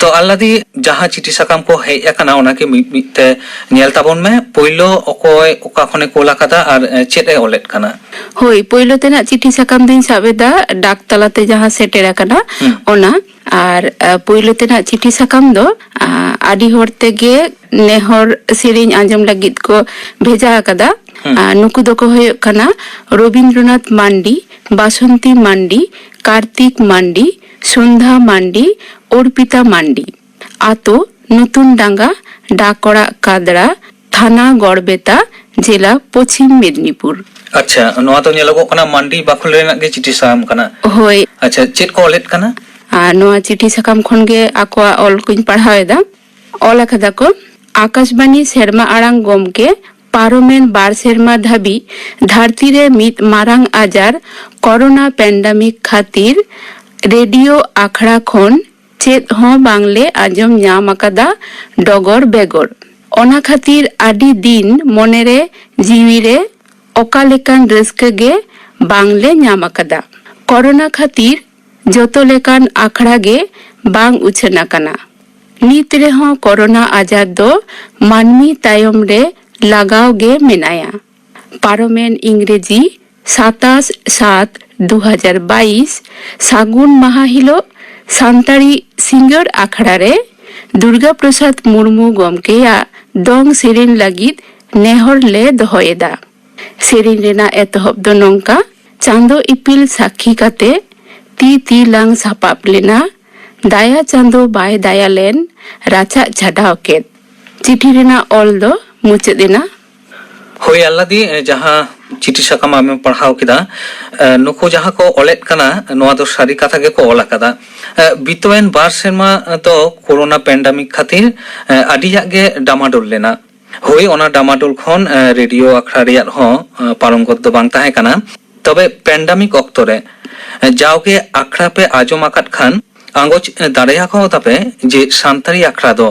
ᱛᱚ ᱟᱞᱞᱟᱫᱤ, ᱡᱟᱦᱟᱸ ᱪᱤᱴᱷᱤ ᱥᱟᱠᱟᱢ ᱠᱚ ᱦᱮᱡ ᱟᱠᱟᱱᱟ ᱚᱱᱟ ᱜᱮ ᱢᱤᱫ ᱢᱤᱫ ᱛᱮ ᱧᱮᱞ ᱛᱟᱵᱚᱱ ᱢᱮ᱾ ᱯᱳᱭᱞᱳ ᱚᱠᱚᱭ ᱚᱠᱟ ᱠᱷᱚᱱᱮ ᱠᱳᱞ ᱟᱠᱟᱫᱟ ᱟᱨ ᱪᱮᱫ ᱮ ᱚᱞᱮᱫ ᱠᱟᱱᱟ? ᱦᱳᱭ, ᱯᱳᱭᱞᱳ ᱛᱮᱱᱟᱜ ᱪᱤᱴᱷᱤ ᱥᱟᱠᱟᱢ ᱫᱚᱧ ᱥᱟᱵ ᱮᱫᱟ, ᱰᱟᱠ ᱛᱟᱞᱟᱛᱮ ᱡᱟᱦᱟᱸ ᱥᱮᱴᱮᱨ ᱟᱠᱟᱱᱟ, ᱦᱩᱸ᱾ ᱚᱱᱟ᱾ ᱟᱨ, ᱟ, ᱯᱳᱭᱞᱳ ᱛᱮᱱᱟᱜ ᱪᱤᱴᱷᱤ ᱥᱟᱠᱟᱢ ᱫᱚ, ᱟ, ᱟᱹᱰᱤ ᱦᱚᱲ ᱛᱮᱜᱮ ᱱᱮᱦᱚᱨ ᱥᱮᱨᱮᱧ ᱟᱸᱡᱚᱢ ᱞᱟᱹᱜᱤᱫ ᱠᱚ ᱵᱷᱮᱡᱟ ᱟᱠᱟᱫᱟ᱾ ᱦᱩᱸ᱾ ᱟ, ᱱᱩᱠᱩ ᱫᱚᱠᱚ ᱦᱩᱭᱩᱜ ᱠᱟᱱᱟ ᱨᱚᱵᱤᱱᱫᱨᱚᱱᱟᱛᱷ ᱢᱟᱱᱰᱤ, ᱵᱟᱥᱚᱱᱛᱤ ᱢᱟᱱᱰᱤ, ᱠᱟᱨᱛᱤᱠ ᱢᱟᱱᱰᱤ, ᱥᱩᱱᱫᱷᱟ ᱢᱟᱱᱰᱤ, ᱚᱨᱯᱤᱛᱟ ᱢᱟᱱᱰᱤ᱾ ᱟᱛᱳ ᱱᱩᱛᱩᱱ ᱰᱟᱸᱜᱟ, ᱰᱟᱠ ᱚᱲᱟᱜ ᱠᱟᱫᱲᱟ, ᱛᱷᱟᱱᱟ ᱜᱚᱲᱵᱮᱛᱟ, ᱡᱮᱞᱟ ᱯᱚᱪᱷᱤᱢ ᱢᱮᱫᱽᱱᱤᱯᱩᱨ᱾ ᱟᱪᱪᱷᱟ, ᱱᱚᱣᱟ ᱫᱚ ᱧᱮᱞᱚᱜᱚᱜ ᱠᱟᱱᱟ ᱢᱟᱱᱰᱤ ᱵᱟᱠᱷᱳᱞ ᱨᱮᱱᱟᱜ ᱜᱮ ᱪᱤᱴᱷᱤ ᱥᱟᱠᱟᱢ ᱠᱟᱱᱟ᱾ ᱦᱳᱭ᱾ ᱟᱪᱪᱷᱟ, ᱪᱮᱫ ᱠᱚ ᱚᱞᱮᱫ ᱠᱟᱱᱟ? ᱟᱨ ᱱᱚᱣᱟ ᱪᱤᱴᱷᱤ ᱥᱟᱠᱟᱢ ᱠᱷᱚᱱ ᱜᱮ ᱟᱠᱚᱣᱟᱜ ᱚᱞ ᱠᱚᱧ ᱯᱟᱲᱦᱟᱣ ᱮᱫᱟ᱾ ᱚᱞ ᱟᱠᱟᱫᱟ ᱠᱚ, ᱟᱠᱟᱥᱵᱟᱱᱤ ᱥᱮᱨᱢᱟ ᱟᱲᱟᱝ ᱜᱚᱢᱠᱮ, ᱯᱟᱨᱚᱢᱮᱱ ᱵᱟᱨ ᱥᱮᱨᱢᱟ ᱫᱷᱟᱹᱵᱤᱡ ᱫᱷᱟᱹᱨᱛᱤ ᱨᱮ ᱢᱤᱫ ᱢᱟᱨᱟᱝ ᱟᱡᱟᱨ ᱠᱚᱨᱳᱱᱟ ᱯᱮᱱᱰᱟᱢᱤᱠ ᱠᱷᱟᱹᱛᱤᱨ ᱨᱮᱰᱤᱭᱳ ᱟᱠᱷᱲᱟ ᱠᱷᱚᱱ ᱪᱮᱫ ᱦᱚᱸ ᱵᱟᱝᱞᱮ ᱟᱸᱡᱚᱢ ᱧᱟᱢ ᱟᱠᱟᱫᱟ ᱰᱚᱜᱚᱨ ᱵᱮᱜᱚᱨ᱾ ᱚᱱᱟ ᱠᱷᱟᱹᱛᱤᱨ ᱟᱹᱰᱤ ᱫᱤᱱ ᱢᱚᱱᱮᱨᱮ ᱡᱤᱣᱤᱨᱮ ᱚᱠᱟ ᱞᱮᱠᱟᱱ ᱨᱟᱹᱥᱠᱟᱹ ᱜᱮ ᱵᱟᱝᱞᱮ ᱧᱟᱢ ᱟᱠᱟᱫᱟ᱾ ᱠᱚᱨᱳᱱᱟ ᱠᱷᱟᱹᱛᱤᱨ ᱡᱚᱛᱚ ᱞᱮᱠᱟᱱ ᱟᱠᱷᱲᱟ ᱜᱮ ᱵᱟᱝ ᱩᱪᱷᱟᱹᱱ ᱟᱠᱟᱱᱟ᱾ ᱱᱤᱛ ᱨᱮᱦᱚᱸ ᱠᱚᱨᱳᱱᱟ ᱟᱡᱟᱨ ᱫᱚ ᱢᱟᱹᱱᱢᱤ ᱛᱟᱭᱚᱢ ᱨᱮ ᱞᱟᱜᱟᱣ ᱜᱮ ᱢᱮᱱᱟᱭᱟ᱾ ᱯᱟᱨᱚᱢᱮᱱ ᱤᱝᱨᱮᱡᱤ ᱥᱟᱛᱟᱥ ᱥᱟᱛ ᱫᱩ ᱦᱟᱡᱟᱨ ᱵᱟᱭᱤᱥ ᱥᱟᱹᱜᱩᱱ ᱢᱟᱦᱟ ᱦᱤᱞᱳᱜ ᱥᱟᱱᱛᱟᱲᱤ ᱥᱤᱸᱜᱟᱹᱲ ᱟᱠᱷᱲᱟ ᱨᱮ ᱫᱩᱨᱜᱟ ᱯᱨᱚᱥᱟᱫᱽ ᱢᱩᱨᱢᱩ ᱜᱚᱢᱠᱮᱭᱟᱜ ᱫᱚᱝ ᱥᱮᱨᱮᱧ ᱞᱟᱹᱜᱤᱫ ᱱᱮᱦᱚᱨ ᱞᱮ ᱫᱚᱦᱚᱭᱮᱫᱟ᱾ ᱥᱮᱨᱮᱧ ᱨᱮᱱᱟᱜ ᱮᱛᱚᱦᱚᱵ ᱫᱚ ᱱᱚᱝᱠᱟ: ᱪᱟᱸᱫᱚ ᱤᱯᱤᱞ ᱥᱟᱹᱠᱷᱤ ᱠᱟᱛᱮ, ᱛᱤ ᱛᱤ ᱞᱟᱝ ᱥᱟᱯᱟᱵ ᱞᱮᱱᱟ, ᱫᱟᱭᱟ ᱪᱟᱸᱫᱚ ᱵᱟᱭ ᱫᱟᱭᱟ ᱞᱮᱱ, ᱨᱟᱪᱟᱜ ᱪᱷᱟᱰᱟᱣ ᱠᱮᱫ᱾ ᱪᱤᱴᱷᱤ ᱨᱮᱱᱟᱜ ᱚᱞ ᱫᱚ ᱢᱩᱪᱟᱹᱫ ᱮᱱᱟ᱾ ᱦᱳᱭ ᱟᱞᱞᱟᱫᱤ, ᱡᱟᱦᱟᱸ ᱪᱤᱴᱷᱤ ᱥᱟᱠᱟᱢ ᱟᱢᱮᱢ ᱯᱟᱲᱦᱟᱣ ᱠᱮᱫᱟ, ᱱᱩᱠᱩ ᱡᱟᱦᱟᱸ ᱠᱚ ᱚᱞᱮᱫ ᱠᱟᱱᱟ, ᱱᱚᱣᱟ ᱫᱚ ᱥᱟᱹᱨᱤ ᱠᱟᱛᱷᱟ ᱜᱮᱠᱚ ᱚᱞ ᱟᱠᱟᱫᱟ᱾ ᱵᱤᱛᱟᱹᱣᱮᱱ ᱵᱟᱨ ᱥᱮᱨᱢᱟ ᱫᱚ ᱠᱳᱨᱳᱱᱟ ᱯᱮᱱᱰᱟᱢᱤᱠ ᱠᱷᱟᱹᱛᱤᱨ ᱟᱹᱰᱤᱭᱟᱜ ᱜᱮ ᱰᱟᱢᱟᱰᱳᱞ ᱞᱮᱱᱟ᱾ ᱦᱳᱭ, ᱚᱱᱟ ᱰᱟᱢᱟᱰᱳᱞ ᱠᱷᱚᱱ ᱨᱮᱰᱤᱭᱳ ᱟᱠᱷᱲᱟ ᱨᱮᱭᱟᱜ ᱦᱚᱸ ᱯᱟᱨᱚᱢ ᱜᱚᱫ ᱫᱚ ᱵᱟᱝ ᱛᱟᱦᱮᱸ ᱠᱟᱱᱟ᱾ ᱛᱚᱵᱮ ᱯᱮᱱᱰᱟᱢᱤᱠ ᱚᱠᱛᱚ ᱨᱮ ᱡᱟᱣᱜᱮ ᱟᱠᱷᱲᱟ ᱯᱮ ᱟᱸᱡᱚᱢ ᱟᱠᱟᱫ ᱠᱷᱟᱱ, ᱟᱸᱜᱚᱪ ᱫᱟᱲᱮᱭᱟᱠᱚ ᱛᱟᱯᱮ ᱡᱮ ᱥᱟᱱᱛᱟᱲᱤ ᱟᱠᱷᱲᱟ ᱫᱚ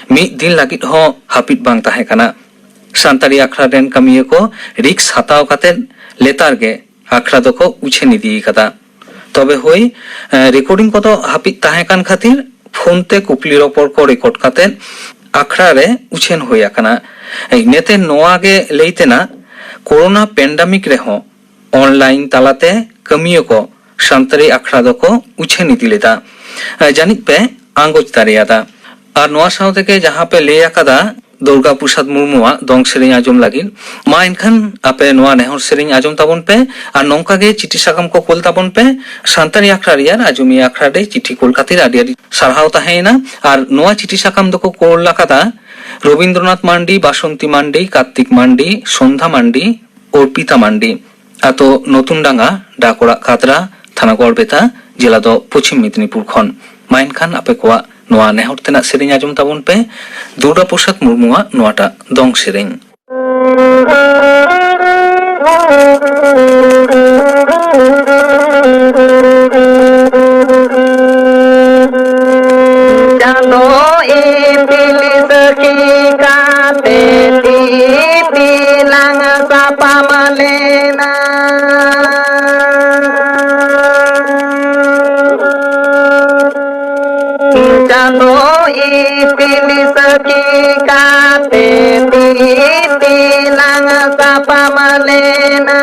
ᱢᱤᱫ ᱫᱤᱱ ᱞᱟᱹᱜᱤᱫ ᱦᱚᱸ ᱦᱟᱹᱯᱤᱫ ᱵᱟᱝ ᱛᱟᱦᱮᱸ ᱠᱟᱱᱟ᱾ ᱥᱟᱱᱛᱟᱲᱤ ᱟᱠᱷᱲᱟ ᱨᱮᱱ ᱠᱟᱹᱢᱤᱭᱟᱹ ᱠᱚ ᱨᱤᱠᱥ ᱦᱟᱛᱟᱣ ᱠᱟᱛᱮ ᱞᱮᱛᱟᱲ ᱜᱮ ᱟᱠᱷᱲᱟ ᱫᱚᱠᱚ ᱩᱪᱷᱟᱹᱱ ᱤᱫᱤ ᱟᱠᱟᱫᱟ᱾ ᱛᱚᱵᱮ ᱦᱳᱭ, ᱨᱮᱠᱚᱨᱰᱤᱝ ᱠᱚᱫᱚ ᱦᱟᱹᱯᱤᱫ ᱛᱟᱦᱮᱸ ᱠᱟᱱ ᱠᱷᱟᱹᱛᱤᱨ ᱯᱷᱳᱱ ᱛᱮ ᱠᱩᱠᱞᱤ ᱨᱚᱯᱚᱲ ᱠᱚ ᱨᱮᱠᱚᱨᱰ ᱠᱟᱛᱮ ᱟᱠᱷᱲᱟ ᱨᱮ ᱩᱪᱷᱟᱹᱱ ᱦᱩᱭ ᱟᱠᱟᱱᱟ᱾ ᱤᱱᱟᱹᱛᱮ ᱱᱚᱣᱟ ᱜᱮ ᱞᱟᱹᱭ ᱛᱮᱱᱟᱜ, ᱠᱳᱨᱳᱱᱟ ᱯᱮᱱᱰᱟᱢᱤᱠ ᱨᱮᱦᱚᱸ ᱚᱱᱞᱟᱭᱤᱱ ᱛᱟᱞᱟᱛᱮ ᱠᱟᱹᱢᱤᱭᱟᱹ ᱠᱚ ᱥᱟᱱᱛᱟᱲᱤ ᱟᱠᱷᱲᱟ ᱫᱚᱠᱚ ᱩᱪᱷᱟᱹᱱ ᱤᱫᱤ ᱞᱮᱫᱟ᱾ ᱡᱟᱹᱱᱤᱡ ᱯᱮ ᱟᱸᱜᱚᱪ ᱫᱟᱲᱮᱭᱟᱫᱟ᱾ ᱟᱨ ᱱᱚᱣᱟ ᱥᱟᱶ ᱛᱮᱜᱮ ᱡᱟᱦᱟᱸ ᱯᱮ ᱞᱟᱹᱭ ᱟᱠᱟᱫᱟ ᱫᱩᱨᱜᱟ ᱯᱨᱚᱥᱟᱫᱽ ᱢᱩᱨᱢᱩᱣᱟᱜ ᱫᱚᱝ ᱥᱮᱨᱮᱧ ᱟᱸᱡᱚᱢ ᱞᱟᱹᱜᱤᱫ, ᱢᱟ ᱮᱱᱠᱷᱟᱱ ᱟᱯᱮ ᱱᱚᱣᱟ ᱱᱮᱦᱚᱨ ᱥᱮᱨᱮᱧ ᱟᱸᱡᱚᱢ ᱛᱟᱵᱚᱱ ᱯᱮ᱾ ᱟᱨ ᱱᱚᱝᱠᱟ ᱜᱮ ᱪᱤᱴᱷᱤ ᱥᱟᱠᱟᱢ ᱠᱚ ᱠᱳᱞ ᱛᱟᱵᱚᱱ ᱯᱮ᱾ ᱥᱟᱱᱛᱟᱲᱤ ᱟᱠᱷᱲᱟ ᱨᱮᱭᱟᱜ ᱟᱸᱡᱚᱢᱤᱭᱟᱹ ᱟᱠᱷᱲᱟ ᱨᱮ ᱪᱤᱴᱷᱤ ᱠᱳᱞ ᱠᱷᱟᱹᱛᱤᱨ ᱟᱹᱰᱤ ᱟᱹᱰᱤ ᱥᱟᱨᱦᱟᱣ ᱛᱟᱦᱮᱸᱭᱮᱱᱟ᱾ ᱟᱨ ᱱᱚᱣᱟ ᱪᱤᱴᱷᱤ ᱥᱟᱠᱟᱢ ᱫᱚᱠᱚ ᱠᱳᱞ ᱟᱠᱟᱫᱟ ᱨᱚᱵᱤᱱᱫᱨᱚᱱᱟᱛᱷ ᱢᱟᱱᱰᱤ, ᱵᱟᱥᱚᱱᱛᱤ ᱢᱟᱱᱰᱤ, ᱠᱟᱨᱛᱤᱠ ᱢᱟᱱᱰᱤ, ᱥᱚᱱᱫᱷᱟ ᱢᱟᱱᱰᱤ, ᱚᱨᱯᱤᱛᱟ ᱢᱟᱱᱰᱤ, ᱟᱛᱳ ᱱᱚᱛᱩᱱᱰᱟᱸᱜᱟ, ᱰᱟᱠᱚᱲᱟᱜ ᱠᱟᱛᱨᱟ, ᱛᱷᱟᱱᱟ ᱜᱚᱲᱵᱮᱛᱟ, ᱡᱮᱞᱟ ᱫᱚ ᱯᱚᱪᱷᱤᱢ ᱢᱮᱫᱽᱱᱤᱯᱩᱨ ᱠᱷᱚᱱ᱾ ᱢᱟ ᱮᱱᱠᱷᱟᱱ ᱟᱯᱮ ᱠᱚᱣᱟᱜ ᱱᱚᱣᱟ ᱱᱮᱦᱚᱨ ᱛᱮᱱᱟᱜ ᱥᱮᱨᱮᱧ ᱟᱸᱡᱚᱢ ᱛᱟᱵᱚᱱ ᱯᱮ, ᱫᱩᱨᱜᱟ ᱯᱨᱚᱥᱟᱫᱽ ᱢᱩᱨᱢᱩᱣᱟᱜ ᱱᱚᱣᱟᱴᱟᱜ ᱫᱚᱝ ᱥᱮᱨᱮᱧ᱾ ᱪᱟᱸᱫᱚ ᱤᱯᱤᱞ ᱥᱟᱹᱠᱷᱤ ᱠᱟᱛᱮ ᱴᱤᱯᱤ ᱞᱟᱝ ᱥᱟᱯᱟᱢ ᱞᱮᱱᱟ᱾ ᱪᱟᱸᱫᱚ ᱤᱯᱤᱞ ᱥᱟᱹᱠᱷᱤ ᱠᱟᱛᱮ ᱴᱤᱯᱤ ᱞᱟᱝ ᱥᱟᱯᱟᱢ ᱞᱮᱱᱟ᱾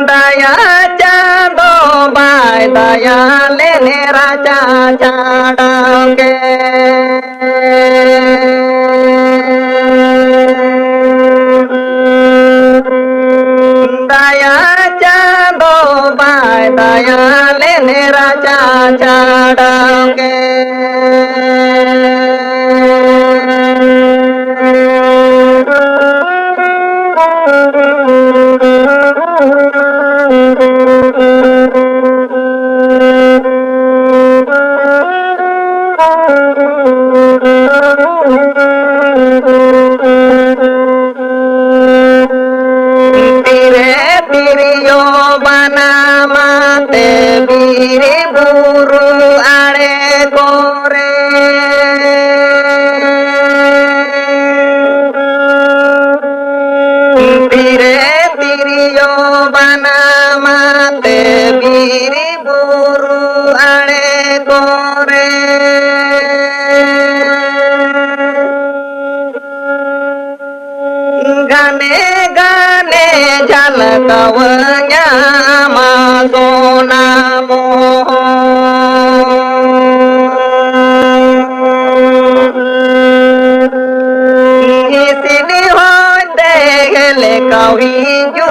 ᱫᱟᱭᱟ ᱪᱟᱸᱫᱚ ᱵᱟᱭ ᱫᱟᱭᱟ ᱞᱮᱱ ᱨᱟᱪᱟ ᱪᱟᱰᱟᱝ ᱜᱮ᱾ ᱫᱟᱭᱟ ᱞᱮᱱᱮ ᱨᱟᱪᱟ ᱪᱟᱲᱟᱝ ᱜᱮ᱾ ᱛᱤᱨᱮ ᱛᱤᱨᱭᱳ ᱵᱟᱱᱟᱢ ᱟᱛᱮ ᱵᱤᱨ ᱵᱩᱨᱩ ᱟᱲᱮ ᱠᱚᱨᱮ᱾ ᱛᱤᱨᱮ ᱛᱤᱨᱭᱳ ᱵᱟᱱᱟᱢ ᱟᱛᱮ ᱵᱤᱨ ᱵᱩᱨᱩ ᱟᱲᱮ ᱠᱚᱨᱮ᱾ ᱜᱟᱱᱮ ᱜᱟᱱᱮ ᱡᱷᱟᱞᱠᱟᱣᱟᱹᱧ ᱟᱢ ᱥᱚᱱᱟ ᱢᱚᱦᱚᱨ᱾ ᱦᱤᱥᱤᱱ ᱦᱚᱭ ᱛᱮ ᱜᱮᱞᱮ ᱠᱟᱹᱣᱤᱧ ᱡᱩ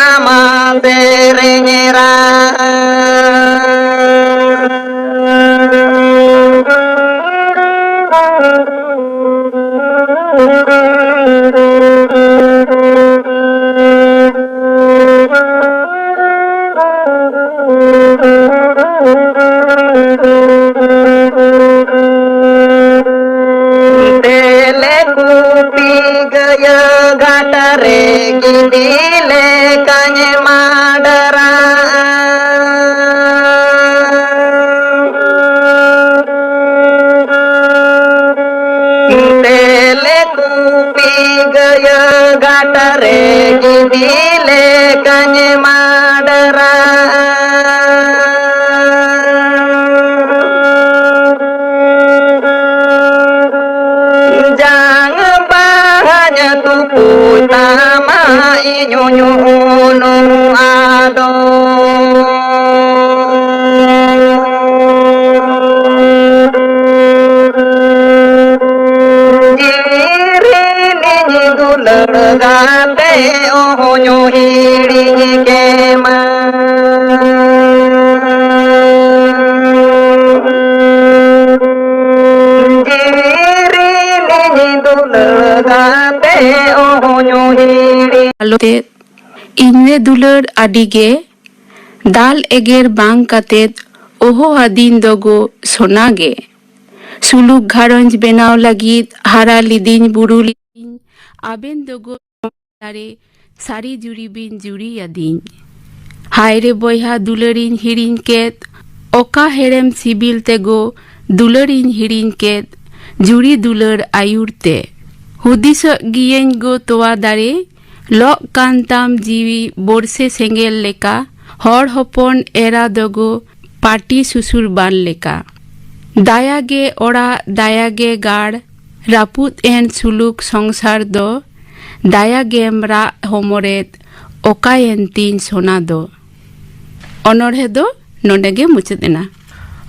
ᱟᱢ ᱥᱮᱨᱮᱧ ᱨᱟᱦᱟ᱾ ᱛᱮᱞᱮ ᱠᱩᱯᱤ ᱜᱟᱹᱭᱟᱹ ᱜᱷᱟᱴ ᱨᱮ ᱜᱤᱫᱤ ᱞᱮᱠᱟᱧ ᱢᱟᱰᱨᱟ᱾ ᱛᱮᱞᱮ ᱠᱩᱯᱤ ᱜᱟᱹᱭᱟᱹ ᱜᱷᱟᱴ ᱨᱮ ᱜᱤᱫᱤ ᱞᱮᱠᱟᱧ ᱢᱟᱰᱨᱟ᱾ ᱡᱟᱝ ᱵᱟᱦᱟᱧ ᱛᱩᱯᱩᱭ ᱛᱟᱢᱟ ᱤᱧ ᱧᱩᱧᱩ ᱟᱫᱚ᱾ ᱡᱤᱣᱤ ᱨᱤᱱᱤᱡ ᱫᱩᱞᱟᱹᱲ ᱜᱟᱛᱮ ᱚᱦᱚᱧ ᱦᱤᱲᱤᱧ ᱠᱮᱢᱟ᱾ ᱟᱞᱚᱛᱮ ᱤᱧ ᱨᱮ ᱫᱩᱞᱟᱹᱲ ᱟᱹᱰᱤ ᱜᱮ, ᱫᱟᱞ ᱮᱜᱮᱨ ᱵᱟᱝ ᱠᱟᱛᱮᱫ ᱚᱦᱚ ᱟᱹᱫᱤᱧ ᱫᱚᱜᱚ ᱥᱚᱱᱟ ᱜᱮ᱾ ᱥᱩᱞᱩᱠ ᱜᱷᱟᱨᱚᱸᱡᱽ ᱵᱮᱱᱟᱣ ᱞᱟᱹᱜᱤᱫ ᱦᱟᱨᱟ ᱞᱤᱫᱤᱧ ᱵᱩᱨᱩ ᱞᱤᱫᱤᱧ, ᱟᱵᱮᱱ ᱫᱚᱜᱚ ᱫᱟᱨᱮ ᱥᱟᱹᱨᱤ ᱡᱩᱨᱤ ᱵᱤᱱ ᱡᱩᱨᱤᱭᱟᱫᱤᱧ᱾ ᱦᱟᱭ ᱨᱮ ᱵᱚᱭᱦᱟ ᱫᱩᱞᱟᱹᱲᱤᱧ ᱦᱤᱲᱤᱧ ᱠᱮᱫ, ᱚᱠᱟ ᱦᱮᱲᱮᱢ ᱥᱤᱵᱤᱞ ᱛᱮᱜᱚ ᱫᱩᱞᱟᱹᱲᱤᱧ ᱦᱤᱲᱤᱧ ᱠᱮᱫ, ᱡᱩᱨᱤ ᱫᱩᱞᱟᱹᱲ ᱟᱹᱭᱩᱨ ᱛᱮ᱾ ᱦᱩᱫᱤᱥᱚᱜ ᱜᱤᱭᱟᱹᱧ ᱜᱚ ᱛᱚᱣᱟ ᱫᱟᱨᱮ, ᱞᱚᱜ ᱠᱟᱱ ᱛᱟᱢ ᱡᱤᱣᱤ ᱵᱚᱨᱥᱮ ᱥᱮᱸᱜᱮᱞ ᱞᱮᱠᱟ, ᱦᱚᱲ ᱦᱚᱯᱚᱱ ᱮᱨᱟ ᱫᱚᱜᱚ ᱯᱟᱹᱴᱤ ᱥᱩᱥᱩᱨ ᱵᱟᱱ ᱞᱮᱠᱟ᱾ ᱫᱟᱭᱟ ᱜᱮ ᱚᱲᱟᱜ, ᱫᱟᱭᱟ ᱜᱮ ᱜᱟᱲ, ᱨᱟᱹᱯᱩᱫ ᱮᱱ ᱥᱩᱞᱩᱠ ᱥᱚᱝᱥᱟᱨ ᱫᱚ, ᱫᱟᱭᱟ ᱜᱮᱢ ᱨᱟᱜ ᱦᱚᱢᱚᱨᱮᱫ, ᱚᱠᱟᱭᱮᱱ ᱛᱤᱧ ᱥᱚᱱᱟ ᱫᱚ᱾ ᱚᱱᱚᱬᱦᱮ ᱫᱚ ᱱᱚᱰᱮ ᱜᱮ ᱢᱩᱪᱟᱹᱫ ᱮᱱᱟ᱾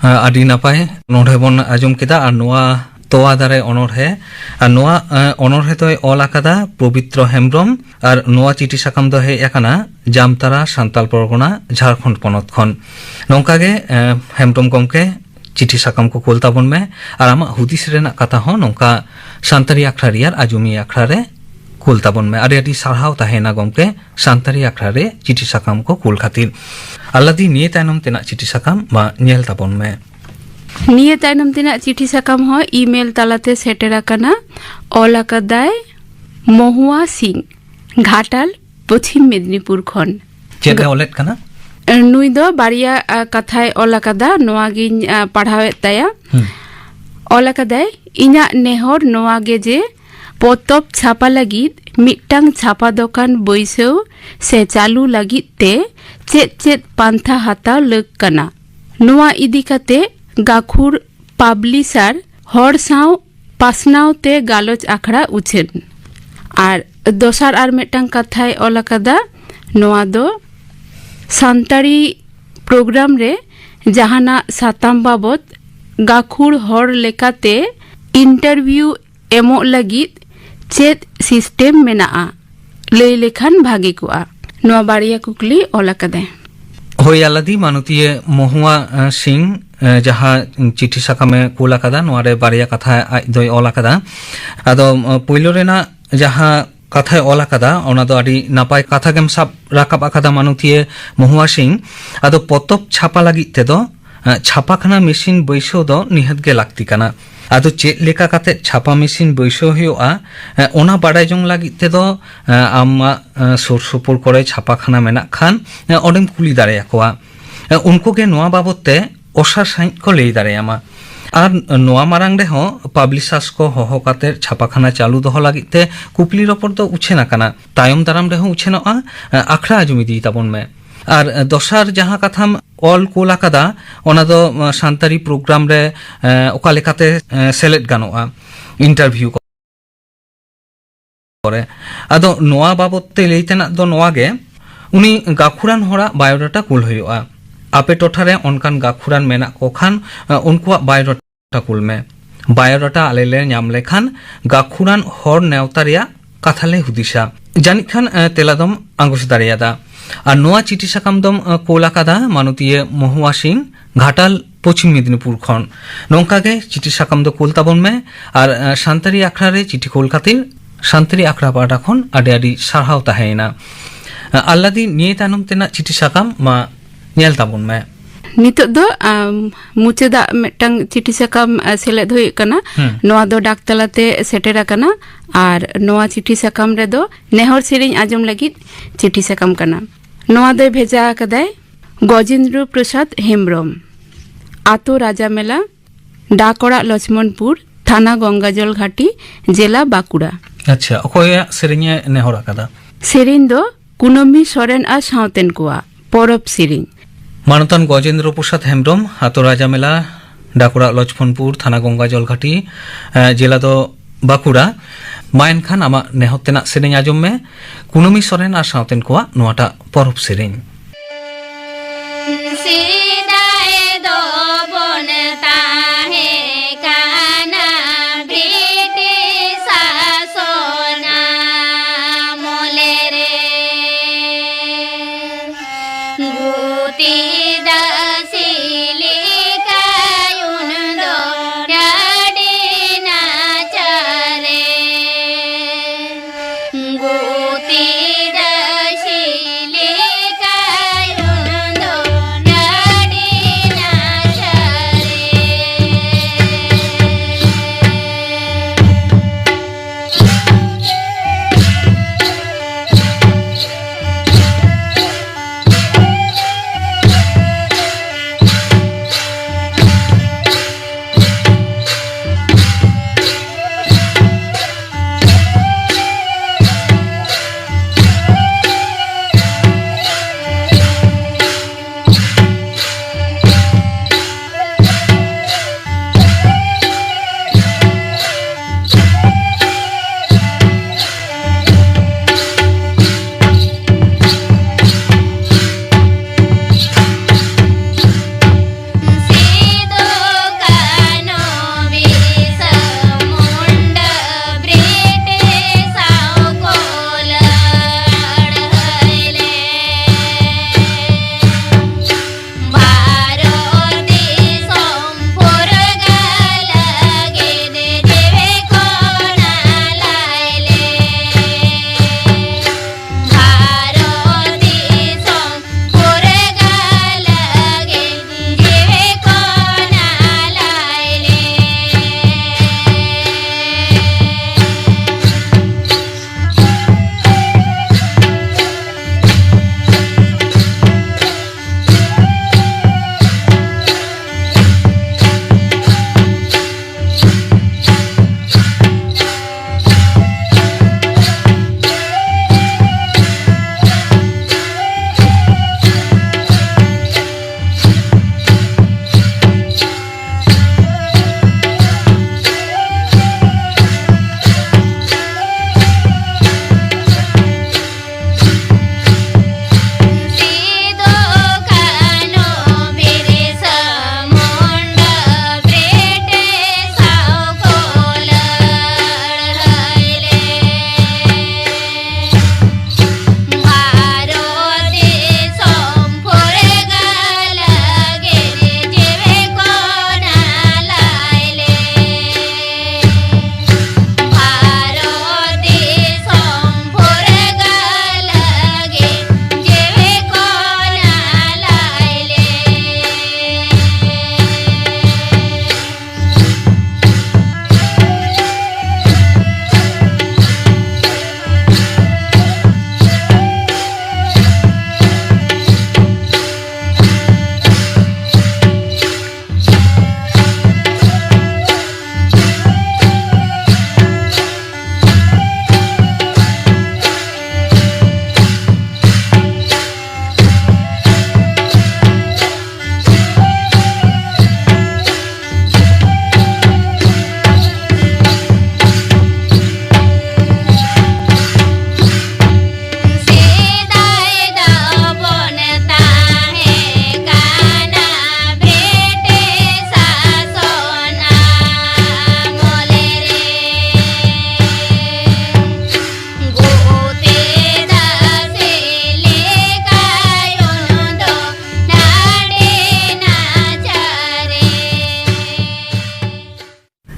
ᱟᱹᱰᱤ ᱱᱟᱯᱟᱭ ᱚᱱᱚᱬᱦᱮ ᱵᱚᱱ ᱟᱸᱡᱚᱢ ᱠᱮᱫᱟ᱾ ᱟᱨ ᱱᱚᱣᱟ ᱛᱚᱣᱟ ᱫᱟᱨᱮ ᱚᱱᱚᱬᱦᱮ, ᱟᱨ ᱱᱚᱣᱟ, ᱮ, ᱚᱱᱚᱬᱦᱮ ᱫᱚᱭ ᱚᱞ ᱟᱠᱟᱫᱟ ᱯᱚᱵᱤᱛᱨᱚ ᱦᱮᱢᱵᱨᱚᱢ᱾ ᱟᱨ ᱱᱚᱣᱟ ᱪᱤᱴᱷᱤ ᱥᱟᱠᱟᱢ ᱫᱚ ᱦᱮᱡ ᱟᱠᱟᱱᱟ ᱡᱟᱢᱛᱟᱨᱟ, ᱥᱟᱱᱛᱟᱞ ᱯᱚᱨᱜᱚᱱᱟ, ᱡᱷᱟᱲᱠᱷᱚᱸᱰ ᱯᱚᱱᱚᱛ ᱠᱷᱚᱱ᱾ ᱱᱚᱝᱠᱟ ᱜᱮ, ᱮ, ᱦᱮᱢᱵᱨᱚᱢ ᱜᱚᱢᱠᱮ, ᱪᱤᱴᱷᱤ ᱥᱟᱠᱟᱢ ᱠᱚ ᱠᱩᱞ ᱛᱟᱵᱚᱱ ᱢᱮ᱾ ᱟᱨ ᱟᱢᱟᱜ ᱦᱩᱫᱤᱥ ᱨᱮᱱᱟᱜ ᱠᱟᱛᱷᱟ ᱦᱚᱸ ᱱᱚᱝᱠᱟ ᱥᱟᱱᱛᱟᱲᱤ ᱟᱠᱷᱲᱟ ᱨᱮᱭᱟᱜ ᱟᱸᱡᱚᱢᱤᱭᱟᱹ ᱟᱠᱷᱲᱟ ᱨᱮ ᱠᱩᱞ ᱛᱟᱵᱚᱱ ᱢᱮ᱾ ᱟᱹᱰᱤ ᱟᱹᱰᱤ ᱥᱟᱨᱦᱟᱣ ᱛᱟᱦᱮᱸᱭᱮᱱᱟ ᱜᱚᱢᱠᱮ, ᱥᱟᱱᱛᱟᱲᱤ ᱟᱠᱷᱲᱟ ᱨᱮ ᱪᱤᱴᱷᱤ ᱥᱟᱠᱟᱢ ᱠᱚ ᱠᱩᱞ ᱠᱷᱟᱹᱛᱤᱨ᱾ ᱟᱞᱞᱟᱫᱤ, ᱱᱤᱭᱟᱹ ᱛᱟᱭᱱᱚᱢ ᱛᱮᱱᱟᱜ ᱪᱤᱴᱷᱤ ᱥᱟᱠᱟᱢ ᱢᱟ ᱧᱮᱞ ᱛᱟᱵᱚᱱ ᱢᱮ᱾ ᱱᱤᱭᱟᱹ ᱛᱟᱭᱱᱚᱢ ᱛᱮᱱᱟᱜ ᱪᱤᱴᱷᱤ ᱥᱟᱠᱟᱢ ᱦᱚᱸ ᱤᱢᱮᱞ ᱛᱟᱞᱟᱛᱮ ᱥᱮᱴᱮᱨ ᱟᱠᱟᱱᱟ᱾ ᱚᱞ ᱟᱠᱟᱫᱟᱭ ᱢᱚᱦᱩᱣᱟ ᱥᱤᱝ, ᱜᱷᱟᱴᱟᱞ, ᱯᱚᱪᱷᱤᱢ ᱢᱮᱫᱽᱱᱤᱯᱩᱨ ᱠᱷᱚᱱ᱾ ᱪᱮᱫ ᱮ ᱚᱞᱮᱫ ᱠᱟᱱᱟ? ᱱᱩᱭ ᱫᱚ ᱵᱟᱨᱭᱟ, ᱟ, ᱠᱟᱛᱷᱟᱭ ᱚᱞ ᱟᱠᱟᱫᱟ, ᱱᱚᱣᱟ ᱜᱤᱧ, ᱟ, ᱯᱟᱲᱦᱟᱣᱮᱫ ᱛᱟᱭᱟ᱾ ᱦᱩᱸ᱾ ᱚᱞ ᱟᱠᱟᱫᱟᱭ, ᱤᱧᱟᱜ ᱱᱮᱦᱚᱨ ᱱᱚᱣᱟ ᱜᱮ ᱡᱮ ᱯᱚᱛᱚᱵ ᱪᱷᱟᱯᱟ ᱞᱟᱹᱜᱤᱫ ᱢᱤᱫᱴᱟᱝ ᱪᱷᱟᱯᱟ ᱫᱚᱠᱟᱱ ᱵᱟᱹᱭᱥᱟᱹᱣ ᱥᱮ ᱪᱟᱹᱞᱩ ᱞᱟᱹᱜᱤᱫ ᱛᱮ ᱪᱮᱫ ᱪᱮᱫ ᱯᱟᱱᱛᱷᱟ ᱦᱟᱛᱟᱣ ᱞᱟᱹᱠ ᱠᱟᱱᱟ᱾ ᱱᱚᱣᱟ ᱤᱫᱤ ᱠᱟᱛᱮ ᱜᱟᱹᱠᱷᱩᱲ ᱯᱟᱵᱽᱞᱤᱥᱟᱨ ᱦᱚᱲ ᱥᱟᱶ ᱯᱟᱥᱱᱟᱣ ᱛᱮ ᱜᱟᱞᱚᱪ ᱟᱠᱷᱲᱟ ᱩᱪᱷᱟᱹᱱ᱾ ᱟᱨ ᱫᱚᱥᱟᱨ ᱟᱨ ᱢᱤᱫᱴᱟᱝ ᱠᱟᱛᱷᱟᱭ ᱚᱞ ᱟᱠᱟᱫᱟ, ᱱᱚᱣᱟ ᱫᱚ ᱥᱟᱱᱛᱟᱲᱤ ᱯᱨᱳᱜᱨᱟᱢ ᱨᱮ ᱡᱟᱦᱟᱱᱟᱜ ᱥᱟᱛᱟᱢ ᱵᱟᱵᱚᱛ ᱜᱟᱹᱠᱷᱩᱲ ᱦᱚᱲ ᱞᱮᱠᱟᱛᱮ ᱤᱱᱴᱟᱨᱵᱷᱤᱭᱩ ᱮᱢᱚᱜ ᱞᱟᱹᱜᱤᱫ ᱪᱮᱫ ᱥᱤᱥᱴᱮᱢ ᱢᱮᱱᱟᱜᱼᱟ, ᱞᱟᱹᱭ ᱞᱮᱠᱷᱟᱱ ᱵᱷᱟᱜᱮ ᱠᱚᱜᱼᱟ᱾ ᱱᱚᱣᱟ ᱵᱟᱨᱭᱟ ᱠᱩᱠᱞᱤ ᱚᱞ ᱟᱠᱟᱫᱟᱭ᱾ ᱦᱳᱭ, ᱟᱞᱞᱟᱫᱤ, ᱢᱟᱱᱚᱛᱤᱭᱟᱹ ᱢᱚᱦᱩᱣᱟ, ᱟᱸ, ᱥᱤᱝ, ᱮ, ᱡᱟᱦᱟᱸ ᱪᱤᱴᱷᱤ ᱥᱟᱠᱟᱢᱮ ᱠᱩᱞ ᱟᱠᱟᱫᱟ, ᱱᱚᱣᱟ ᱨᱮ ᱵᱟᱨᱭᱟ ᱠᱟᱛᱷᱟ ᱟᱡ ᱫᱚᱭ ᱚᱞ ᱟᱠᱟᱫᱟ᱾ ᱟᱫᱚ, ᱮ, ᱯᱳᱭᱞᱳ ᱨᱮᱱᱟᱜ ᱡᱟᱦᱟᱸ ᱠᱟᱛᱷᱟᱭ ᱚᱞ ᱟᱠᱟᱫᱟ, ᱚᱱᱟ ᱫᱚ ᱟᱹᱰᱤ ᱱᱟᱯᱟᱭ ᱠᱟᱛᱷᱟ ᱜᱮᱢ ᱥᱟᱵ ᱨᱟᱠᱟᱵ ᱟᱠᱟᱫᱟ, ᱢᱟᱱᱚᱛᱤᱭᱟᱹ ᱢᱚᱦᱩᱣᱟ ᱥᱤᱝ᱾ ᱟᱫᱚ ᱯᱚᱛᱚᱵ ᱪᱷᱟᱯᱟ ᱞᱟᱹᱜᱤᱫ ᱛᱮᱫᱚ, ᱮ, ᱪᱷᱟᱯᱟᱠᱷᱟᱱᱟ ᱢᱮᱥᱤᱱ ᱵᱟᱹᱭᱥᱟᱹᱣ ᱫᱚ ᱱᱤᱦᱟᱹᱛ ᱜᱮ ᱞᱟᱹᱠᱛᱤ ᱠᱟᱱᱟ᱾ ᱟᱫᱚ ᱪᱮᱫ ᱞᱮᱠᱟ ᱠᱟᱛᱮ ᱪᱷᱟᱯᱟ ᱢᱮᱥᱤᱱ ᱵᱟᱹᱭᱥᱟᱹᱣ ᱦᱩᱭᱩᱜᱼᱟ, ᱮ, ᱚᱱᱟ ᱵᱟᱰᱟᱭ ᱡᱚᱝ ᱞᱟᱹᱜᱤᱫ ᱛᱮᱫᱚ, ᱮ, ᱟᱢᱟᱜ, ᱮ, ᱥᱩᱨ ᱥᱩᱯᱩᱨ ᱠᱚᱨᱮ ᱪᱷᱟᱯᱟᱠᱷᱟᱱᱟ ᱢᱮᱱᱟᱜ ᱠᱷᱟᱱ, ᱮ, ᱚᱸᱰᱮᱢ ᱠᱩᱞᱤ ᱫᱟᱲᱮᱭᱟᱠᱚᱣᱟ᱾ ᱮ, ᱩᱱᱠᱩ ᱜᱮ ᱱᱚᱣᱟ ᱵᱟᱵᱚᱛ ᱛᱮ ᱚᱥᱟᱨ ᱥᱟᱺᱦᱤᱡ ᱠᱚ ᱞᱟᱹᱭ ᱫᱟᱲᱮᱭᱟᱢᱟ᱾ ᱟᱨ ᱱᱚᱣᱟ ᱢᱟᱲᱟᱝ ᱨᱮᱦᱚᱸ ᱯᱟᱵᱽᱞᱤᱥᱟᱨᱥ ᱠᱚ ᱦᱚᱦᱚ ᱠᱟᱛᱮ ᱪᱷᱟᱯᱟᱠᱷᱟᱱᱟ ᱪᱟᱹᱞᱩ ᱫᱚᱦᱚ ᱞᱟᱹᱜᱤᱫ ᱛᱮ ᱠᱩᱠᱞᱤ ᱨᱚᱯᱚᱲ ᱫᱚ ᱩᱪᱷᱟᱹᱱ ᱟᱠᱟᱱᱟ, ᱛᱟᱭᱚᱢ ᱫᱟᱨᱟᱢ ᱨᱮᱦᱚᱸ ᱩᱪᱷᱟᱹᱱᱚᱜᱼᱟ, ᱮ, ᱟᱠᱷᱲᱟ ᱟᱸᱡᱚᱢ ᱤᱫᱤᱭ ᱛᱟᱵᱚᱱ ᱢᱮ᱾ ᱟᱨ, ᱮ, ᱫᱚᱥᱟᱨ ᱡᱟᱦᱟᱸ ᱠᱟᱛᱷᱟᱢ ᱚᱞ ᱠᱩᱞ ᱟᱠᱟᱫᱟ, ᱚᱱᱟ ᱫᱚ, ᱮ, ᱥᱟᱱᱛᱟᱲᱤ ᱯᱨᱳᱜᱨᱟᱢ ᱨᱮ, ᱮ, ᱚᱠᱟ ᱞᱮᱠᱟᱛᱮ, ᱮ, ᱥᱮᱞᱮᱫ ᱜᱟᱱᱚᱜᱼᱟ ᱤᱱᱴᱟᱨᱵᱷᱤᱭᱩ ᱠᱚ᱾ ᱠᱚᱨᱮ᱾ ᱟᱫᱚ ᱱᱚᱣᱟ ᱵᱟᱵᱚᱛ ᱛᱮ ᱞᱟᱹᱭ ᱛᱮᱱᱟᱜ ᱫᱚ ᱱᱚᱣᱟ ᱜᱮ, ᱩᱱᱤ ᱜᱟᱹᱠᱷᱩᱲᱟᱱ ᱦᱚᱲᱟᱜ ᱵᱟᱭᱳᱰᱟᱴᱟ ᱠᱩᱞ ᱦᱩᱭᱩᱜᱼᱟ᱾ ᱟᱯᱮ ᱴᱚᱴᱷᱟ ᱨᱮ ᱚᱱᱠᱟᱱ ᱜᱟᱹᱠᱷᱩᱲᱟᱱ ᱢᱮᱱᱟᱜ ᱠᱚ ᱠᱷᱟᱱ, ᱮ, ᱩᱱᱠᱩᱣᱟᱜ ᱵᱟᱭᱳᱰᱟᱴᱟ ᱠᱩᱞ ᱢᱮ᱾ ᱵᱟᱭᱳᱰᱟᱴᱟ ᱟᱞᱮ ᱞᱮ ᱧᱟᱢ ᱞᱮᱠᱷᱟᱱ ᱜᱟᱹᱠᱷᱩᱲᱟᱱ ᱦᱚᱲ ᱱᱮᱣᱛᱟ ᱨᱮᱭᱟᱜ ᱠᱟᱛᱷᱟ ᱞᱮ ᱦᱩᱫᱤᱥᱟ᱾ ᱡᱟᱹᱱᱤᱡ ᱠᱷᱟᱱ, ᱮ, ᱛᱮᱞᱟ ᱫᱚᱢ ᱟᱸᱜᱚᱪ ᱫᱟᱲᱮᱭᱟᱫᱟ᱾ ᱟᱨ ᱱᱚᱣᱟ ᱪᱤᱴᱷᱤ ᱥᱟᱠᱟᱢ ᱫᱚᱢ, ᱮ, ᱠᱳᱞ ᱟᱠᱟᱫᱟ ᱢᱟᱱᱚᱛᱤᱭᱟᱹ ᱢᱚᱦᱩᱣᱟ ᱥᱤᱝ, ᱜᱷᱟᱴᱟᱞ, ᱯᱚᱪᱷᱤᱢ ᱢᱮᱫᱤᱱᱤᱯᱩᱨ ᱠᱷᱚᱱ᱾ ᱱᱚᱝᱠᱟ ᱜᱮ ᱪᱤᱴᱷᱤ ᱥᱟᱠᱟᱢ ᱫᱚ ᱠᱩᱞ ᱛᱟᱵᱚᱱ ᱢᱮ᱾ ᱟᱨ, ᱮ, ᱥᱟᱱᱛᱟᱲᱤ ᱟᱠᱷᱲᱟ ᱨᱮ ᱪᱤᱴᱷᱤ ᱠᱩᱞ ᱠᱷᱟᱹᱛᱤᱨ ᱥᱟᱱᱛᱟᱲᱤ ᱟᱠᱷᱲᱟ ᱯᱟᱦᱴᱟ ᱠᱷᱚᱱ ᱟᱹᱰᱤ ᱟᱹᱰᱤ ᱥᱟᱨᱦᱟᱣ ᱛᱟᱦᱮᱸᱭᱮᱱᱟ᱾ ᱮ, ᱟᱞᱞᱟᱫᱤ, ᱱᱤᱭᱟᱹ ᱛᱟᱭᱱᱚᱢ ᱛᱮᱱᱟᱜ ᱪᱤᱴᱷᱤ ᱥᱟᱠᱟᱢ ᱢᱟ ᱧᱮᱞ ᱛᱟᱵᱚᱱ ᱢᱮ᱾ ᱱᱤᱛᱚᱜ ᱫᱚ, ᱟᱢ, ᱢᱩᱪᱟᱹᱫᱟᱜ ᱢᱤᱫᱴᱟᱝ ᱪᱤᱴᱷᱤ ᱥᱟᱠᱟᱢ, ᱟ, ᱥᱮᱞᱮᱫ ᱦᱩᱭᱩᱜ ᱠᱟᱱᱟ᱾ ᱦᱩᱸ᱾ ᱱᱚᱣᱟ ᱫᱚ ᱰᱟᱠ ᱛᱟᱞᱟᱛᱮ ᱥᱮᱴᱮᱨ ᱟᱠᱟᱱᱟ᱾ ᱟᱨ ᱱᱚᱣᱟ ᱪᱤᱴᱷᱤ ᱥᱟᱠᱟᱢ ᱨᱮᱫᱚ ᱱᱮᱦᱚᱨ ᱥᱮᱨᱮᱧ ᱟᱸᱡᱚᱢ ᱞᱟᱹᱜᱤᱫ ᱪᱤᱴᱷᱤ ᱥᱟᱠᱟᱢ ᱠᱟᱱᱟ᱾ ᱱᱚᱣᱟ ᱫᱚᱭ ᱵᱷᱮᱡᱟ ᱟᱠᱟᱫᱟᱭ ᱜᱚᱡᱮᱱᱫᱨᱚ ᱯᱨᱚᱥᱟᱫᱽ ᱦᱮᱢᱵᱽᱨᱚᱢ, ᱟᱛᱳ ᱨᱟᱡᱟ ᱢᱮᱞᱟ, ᱰᱟᱠ ᱚᱲᱟᱜ ᱞᱚᱪᱷᱢᱚᱱᱯᱩᱨ, ᱛᱷᱟᱱᱟ ᱜᱚᱝᱜᱟᱡᱚᱞ ᱜᱷᱟᱴᱤ, ᱡᱮᱞᱟ ᱵᱟᱸᱠᱩᱲᱟ᱾ ᱟᱪᱪᱷᱟ, ᱚᱠᱚᱭᱟᱜ ᱥᱮᱨᱮᱧ ᱮ ᱱᱮᱦᱚᱨ ᱟᱠᱟᱫᱟ? ᱥᱮᱨᱮᱧ ᱫᱚ ᱠᱩᱱᱟᱹᱢᱤ ᱥᱚᱨᱮᱱ ᱟᱨ ᱥᱟᱶᱛᱮᱱ ᱠᱚᱣᱟᱜ ᱯᱚᱨᱚᱵᱽ ᱥᱮᱨᱮᱧ᱾ ᱢᱟᱱᱚᱛᱟᱱ ᱜᱚᱡᱮᱱᱫᱨᱚ ᱯᱨᱚᱥᱟᱫᱽ ᱦᱮᱢᱵᱽᱨᱚᱢ, ᱟᱛᱳ ᱨᱟᱡᱟ ᱢᱮᱞᱟ, ᱰᱟᱠ ᱚᱲᱟᱜ ᱞᱚᱪᱷᱢᱚᱱᱯᱩᱨ, ᱛᱷᱟᱱᱟ ᱜᱚᱝᱜᱟᱡᱚᱞ ᱜᱷᱟᱴᱤ, ᱮ, ᱡᱮᱞᱟ ᱫᱚ ᱵᱟᱸᱠᱩᱲᱟ᱾ ᱢᱟ ᱮᱱᱠᱷᱟᱱ ᱟᱢᱟᱜ ᱱᱮᱦᱚᱨ ᱛᱮᱱᱟᱜ ᱥᱮᱨᱮᱧ ᱟᱸᱡᱚᱢ ᱢᱮ, ᱠᱩᱱᱟᱹᱢᱤ ᱥᱚᱨᱮᱱ ᱟᱨ ᱥᱟᱶᱛᱮᱱ ᱠᱚᱣᱟᱜ ᱱᱚᱣᱟᱴᱟᱜ ᱯᱚᱨᱚᱵᱽ ᱥᱮᱨᱮᱧ᱾ ᱥᱮᱫᱟᱭ ᱫᱚᱵᱚᱱ ᱛᱟᱦᱮᱸ ᱠᱟᱱᱟ ᱵᱨᱤᱴᱤᱥ ᱥᱟᱥᱚᱱ ᱟᱢᱚᱞ ᱨᱮ᱾ ᱜᱩᱛᱤ ᱫᱟᱹᱥᱤ ᱞᱮᱠᱟ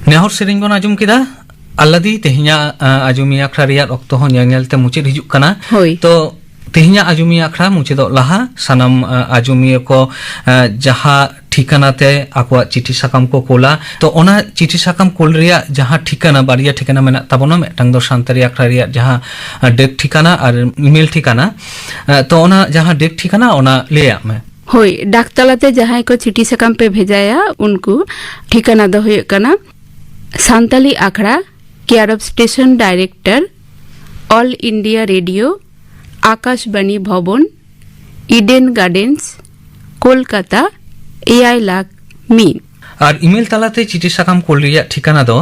ᱱᱮᱦᱚᱨ ᱥᱮᱨᱮᱧ ᱵᱚᱱ ᱟᱸᱡᱚᱢ ᱠᱮᱫᱟ᱾ ᱟᱞᱞᱟᱫᱤ, ᱛᱮᱦᱮᱧᱟᱜ, ᱟ, ᱟᱸᱡᱚᱢᱤᱭᱟᱹ ᱟᱠᱷᱲᱟ ᱨᱮᱭᱟᱜ ᱚᱠᱛᱚ ᱦᱚᱸ ᱧᱮᱞ ᱧᱮᱞ ᱛᱮ ᱢᱩᱪᱟᱹᱫ ᱦᱤᱡᱩᱜ ᱠᱟᱱᱟ᱾ ᱦᱳᱭ᱾ ᱛᱚ, ᱛᱮᱦᱮᱧᱟᱜ ᱟᱸᱡᱚᱢᱤᱭᱟᱹ ᱟᱠᱷᱲᱟ ᱢᱩᱪᱟᱹᱫᱚᱜ ᱞᱟᱦᱟ ᱥᱟᱱᱟᱢ, ᱟ, ᱟᱸᱡᱚᱢᱤᱭᱟᱹ ᱠᱚ, ᱟ, ᱡᱟᱦᱟᱸ ᱴᱷᱤᱠᱟᱹᱱᱟ ᱛᱮ ᱟᱠᱚᱣᱟᱜ ᱪᱤᱴᱷᱤ ᱥᱟᱠᱟᱢ ᱠᱚ ᱠᱳᱞᱟ᱾ ᱛᱚ, ᱚᱱᱟ ᱪᱤᱴᱷᱤ ᱥᱟᱠᱟᱢ ᱠᱳᱞ ᱨᱮᱭᱟᱜ ᱡᱟᱦᱟᱸ ᱴᱷᱤᱠᱟᱹᱱᱟ, ᱵᱟᱨᱭᱟ ᱴᱷᱤᱠᱟᱹᱱᱟ ᱢᱮᱱᱟᱜ ᱛᱟᱵᱚᱱᱟ, ᱢᱤᱫᱴᱟᱝ ᱫᱚ ᱥᱟᱱᱛᱟᱲᱤ ᱟᱠᱷᱲᱟ ᱨᱮᱭᱟᱜ ᱡᱟᱦᱟᱸ, ᱟ, ᱰᱮᱠ ᱴᱷᱤᱠᱟᱹᱱᱟ ᱟᱨ email ᱴᱷᱤᱠᱟᱹᱱᱟ᱾ ᱟ, ᱛᱚ, ᱚᱱᱟ ᱡᱟᱦᱟᱸ ᱰᱮᱠ ᱴᱷᱤᱠᱟᱹᱱᱟ, ᱚᱱᱟ ᱞᱟᱹᱭᱟᱜ ᱢᱮ᱾ ᱦᱳᱭ, ᱰᱟᱠ ᱛᱟᱞᱟᱛᱮ ᱡᱟᱦᱟᱸᱭ ᱠᱚ ᱪᱤᱴᱷᱤ ᱥᱟᱠᱟᱢ ᱯᱮ ᱵᱷᱮᱡᱟᱭᱟ, ᱩᱱᱠᱩ ᱴᱷᱤᱠᱟᱹᱱᱟ ᱫᱚ ᱦᱩᱭᱩᱜ ᱠᱟᱱᱟ ᱥᱟᱱᱛᱟᱞᱤ ᱟᱠᱷᱲᱟ, care of station director, All India Radio, Akashvani Bhavan, Eden gardens, Kolkata, ᱮᱭᱟᱭ ᱞᱟᱠᱷ ᱢᱤᱫ᱾ ᱟᱨ email ᱛᱟᱞᱟᱛᱮ ᱪᱤᱴᱷᱤ ᱥᱟᱠᱟᱢ ᱠᱳᱞ ᱨᱮᱭᱟᱜ ᱴᱷᱤᱠᱟᱹᱱᱟ ᱫᱚ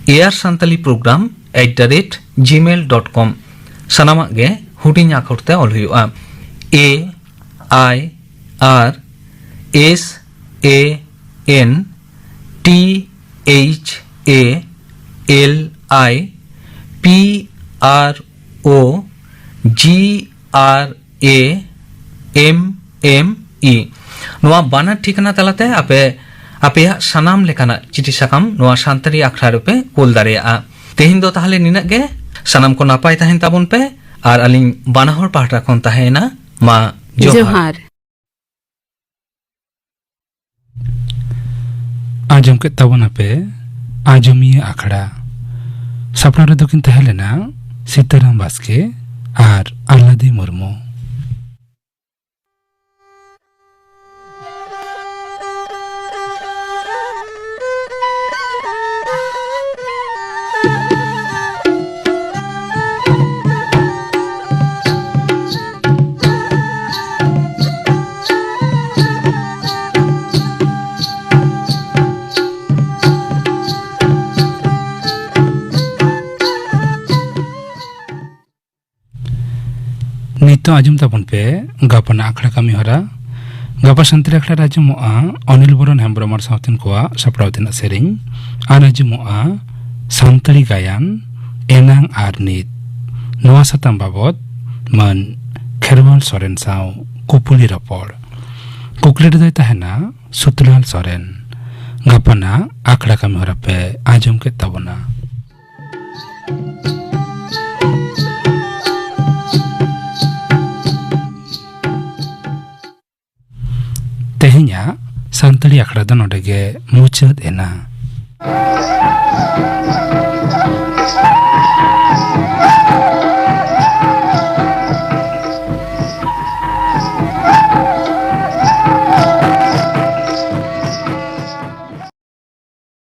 air santali program at the rate gmail dot com᱾ ᱥᱟᱱᱟᱢᱟᱜ ᱜᱮ ᱦᱩᱰᱤᱧ ᱟᱠᱷᱚᱨ ᱛᱮ ᱚᱞ ᱦᱩᱭᱩᱜᱼᱟ᱾ A I R S A N T H A L I P R O G R A M M E᱾ ᱱᱚᱣᱟ ᱵᱟᱱᱟᱨ ᱴᱷᱤᱠᱟᱹᱱᱟ ᱛᱟᱞᱟᱛᱮ ᱟᱯᱮ ᱟᱯᱮᱭᱟᱜ ᱥᱟᱱᱟᱢ ᱞᱮᱠᱟᱱᱟᱜ ᱪᱤᱴᱷᱤ ᱥᱟᱠᱟᱢ ᱱᱚᱣᱟ ᱥᱟᱱᱛᱟᱲᱤ ᱟᱠᱷᱲᱟ ᱨᱮᱯᱮ ᱠᱳᱞ ᱫᱟᱲᱮᱭᱟᱜᱼᱟ᱾ ᱛᱮᱦᱮᱧ ᱫᱚ ᱛᱟᱦᱚᱞᱮ ᱱᱤᱱᱟᱹᱜ ᱜᱮ᱾ ᱥᱟᱱᱟᱢ ᱠᱚ ᱱᱟᱯᱟᱭ ᱛᱟᱦᱮᱱ ᱛᱟᱵᱚᱱ ᱯᱮ᱾ ᱟᱨ ᱟᱹᱞᱤᱧ ᱵᱟᱱᱟ ᱦᱚᱲ ᱯᱟᱦᱴᱟ ᱠᱷᱚᱱ ᱛᱟᱦᱮᱸᱭᱮᱱᱟ, ᱢᱟ ᱡᱚᱦᱟᱨ᱾ ᱡᱚᱦᱟᱨ᱾ ᱟᱸᱡᱚᱢ ᱠᱮᱫ ᱛᱟᱵᱚᱱᱟᱯᱮ ᱟᱸᱡᱚᱢᱤᱭᱟᱹ ᱟᱠᱷᱲᱟ᱾ ᱥᱟᱯᱲᱟᱣ ᱨᱮᱫᱚ ᱠᱤᱱ ᱛᱟᱦᱮᱸ ᱞᱮᱱᱟ ᱥᱤᱛᱟᱨᱟᱢ ᱵᱟᱥᱠᱮ ᱟᱨ ᱟᱞᱞᱟᱫᱤ ᱢᱩᱨᱢᱩ᱾ ᱱᱤᱛᱚᱜ ᱟᱸᱡᱚᱢ ᱛᱟᱵᱚᱱ ᱯᱮ ᱜᱟᱯᱟᱱᱟᱜ ᱟᱠᱷᱲᱟ ᱠᱟᱹᱢᱤ ᱦᱚᱨᱟ᱾ ᱜᱟᱯᱟ ᱥᱟᱱᱛᱟᱲᱤ ᱟᱠᱷᱲᱟ ᱨᱮ ᱟᱸᱡᱚᱢᱚᱜᱼᱟ ᱚᱱᱤᱞ ᱵᱚᱨᱚᱱ ᱦᱮᱢᱵᱨᱚᱢ ᱟᱨ ᱥᱟᱶᱛᱮᱱ ᱠᱚᱣᱟᱜ ᱥᱟᱯᱲᱟᱣ ᱛᱮᱱᱟᱜ ᱥᱮᱨᱮᱧ, ᱟᱨ ᱟᱸᱡᱚᱢᱚᱜᱼᱟ ᱥᱟᱱᱛᱟᱲᱤ ᱜᱟᱭᱟᱱ ᱮᱱᱟᱝ ᱟᱨ ᱱᱤᱛ᱾ ᱱᱚᱣᱟ ᱥᱟᱛᱟᱢ ᱵᱟᱵᱚᱛ ᱢᱟᱹᱱ ᱠᱷᱮᱨᱣᱟᱞ ᱥᱚᱨᱮᱱ ᱥᱟᱶ ᱠᱩᱯᱩᱞᱤ ᱨᱚᱯᱚᱲ᱾ ᱠᱩᱠᱞᱤ ᱨᱮᱫᱚᱭ ᱛᱟᱦᱮᱱᱟ ᱥᱩᱛᱞᱟᱞ ᱥᱚᱨᱮᱱ᱾ ᱜᱟᱯᱟᱱᱟᱜ ᱟᱠᱷᱲᱟ ᱠᱟᱹᱢᱤ ᱦᱚᱨᱟ ᱯᱮ ᱟᱸᱡᱚᱢ ᱠᱮᱫ ᱛᱟᱵᱚᱱᱟ᱾ ᱛᱮᱦᱮᱧᱟᱜ ᱥᱟᱱᱛᱟᱲᱤ ᱟᱠᱷᱲᱟ ᱫᱚ ᱱᱚᱰᱮ ᱜᱮ ᱢᱩᱪᱟᱹᱫ ᱮᱱᱟ᱾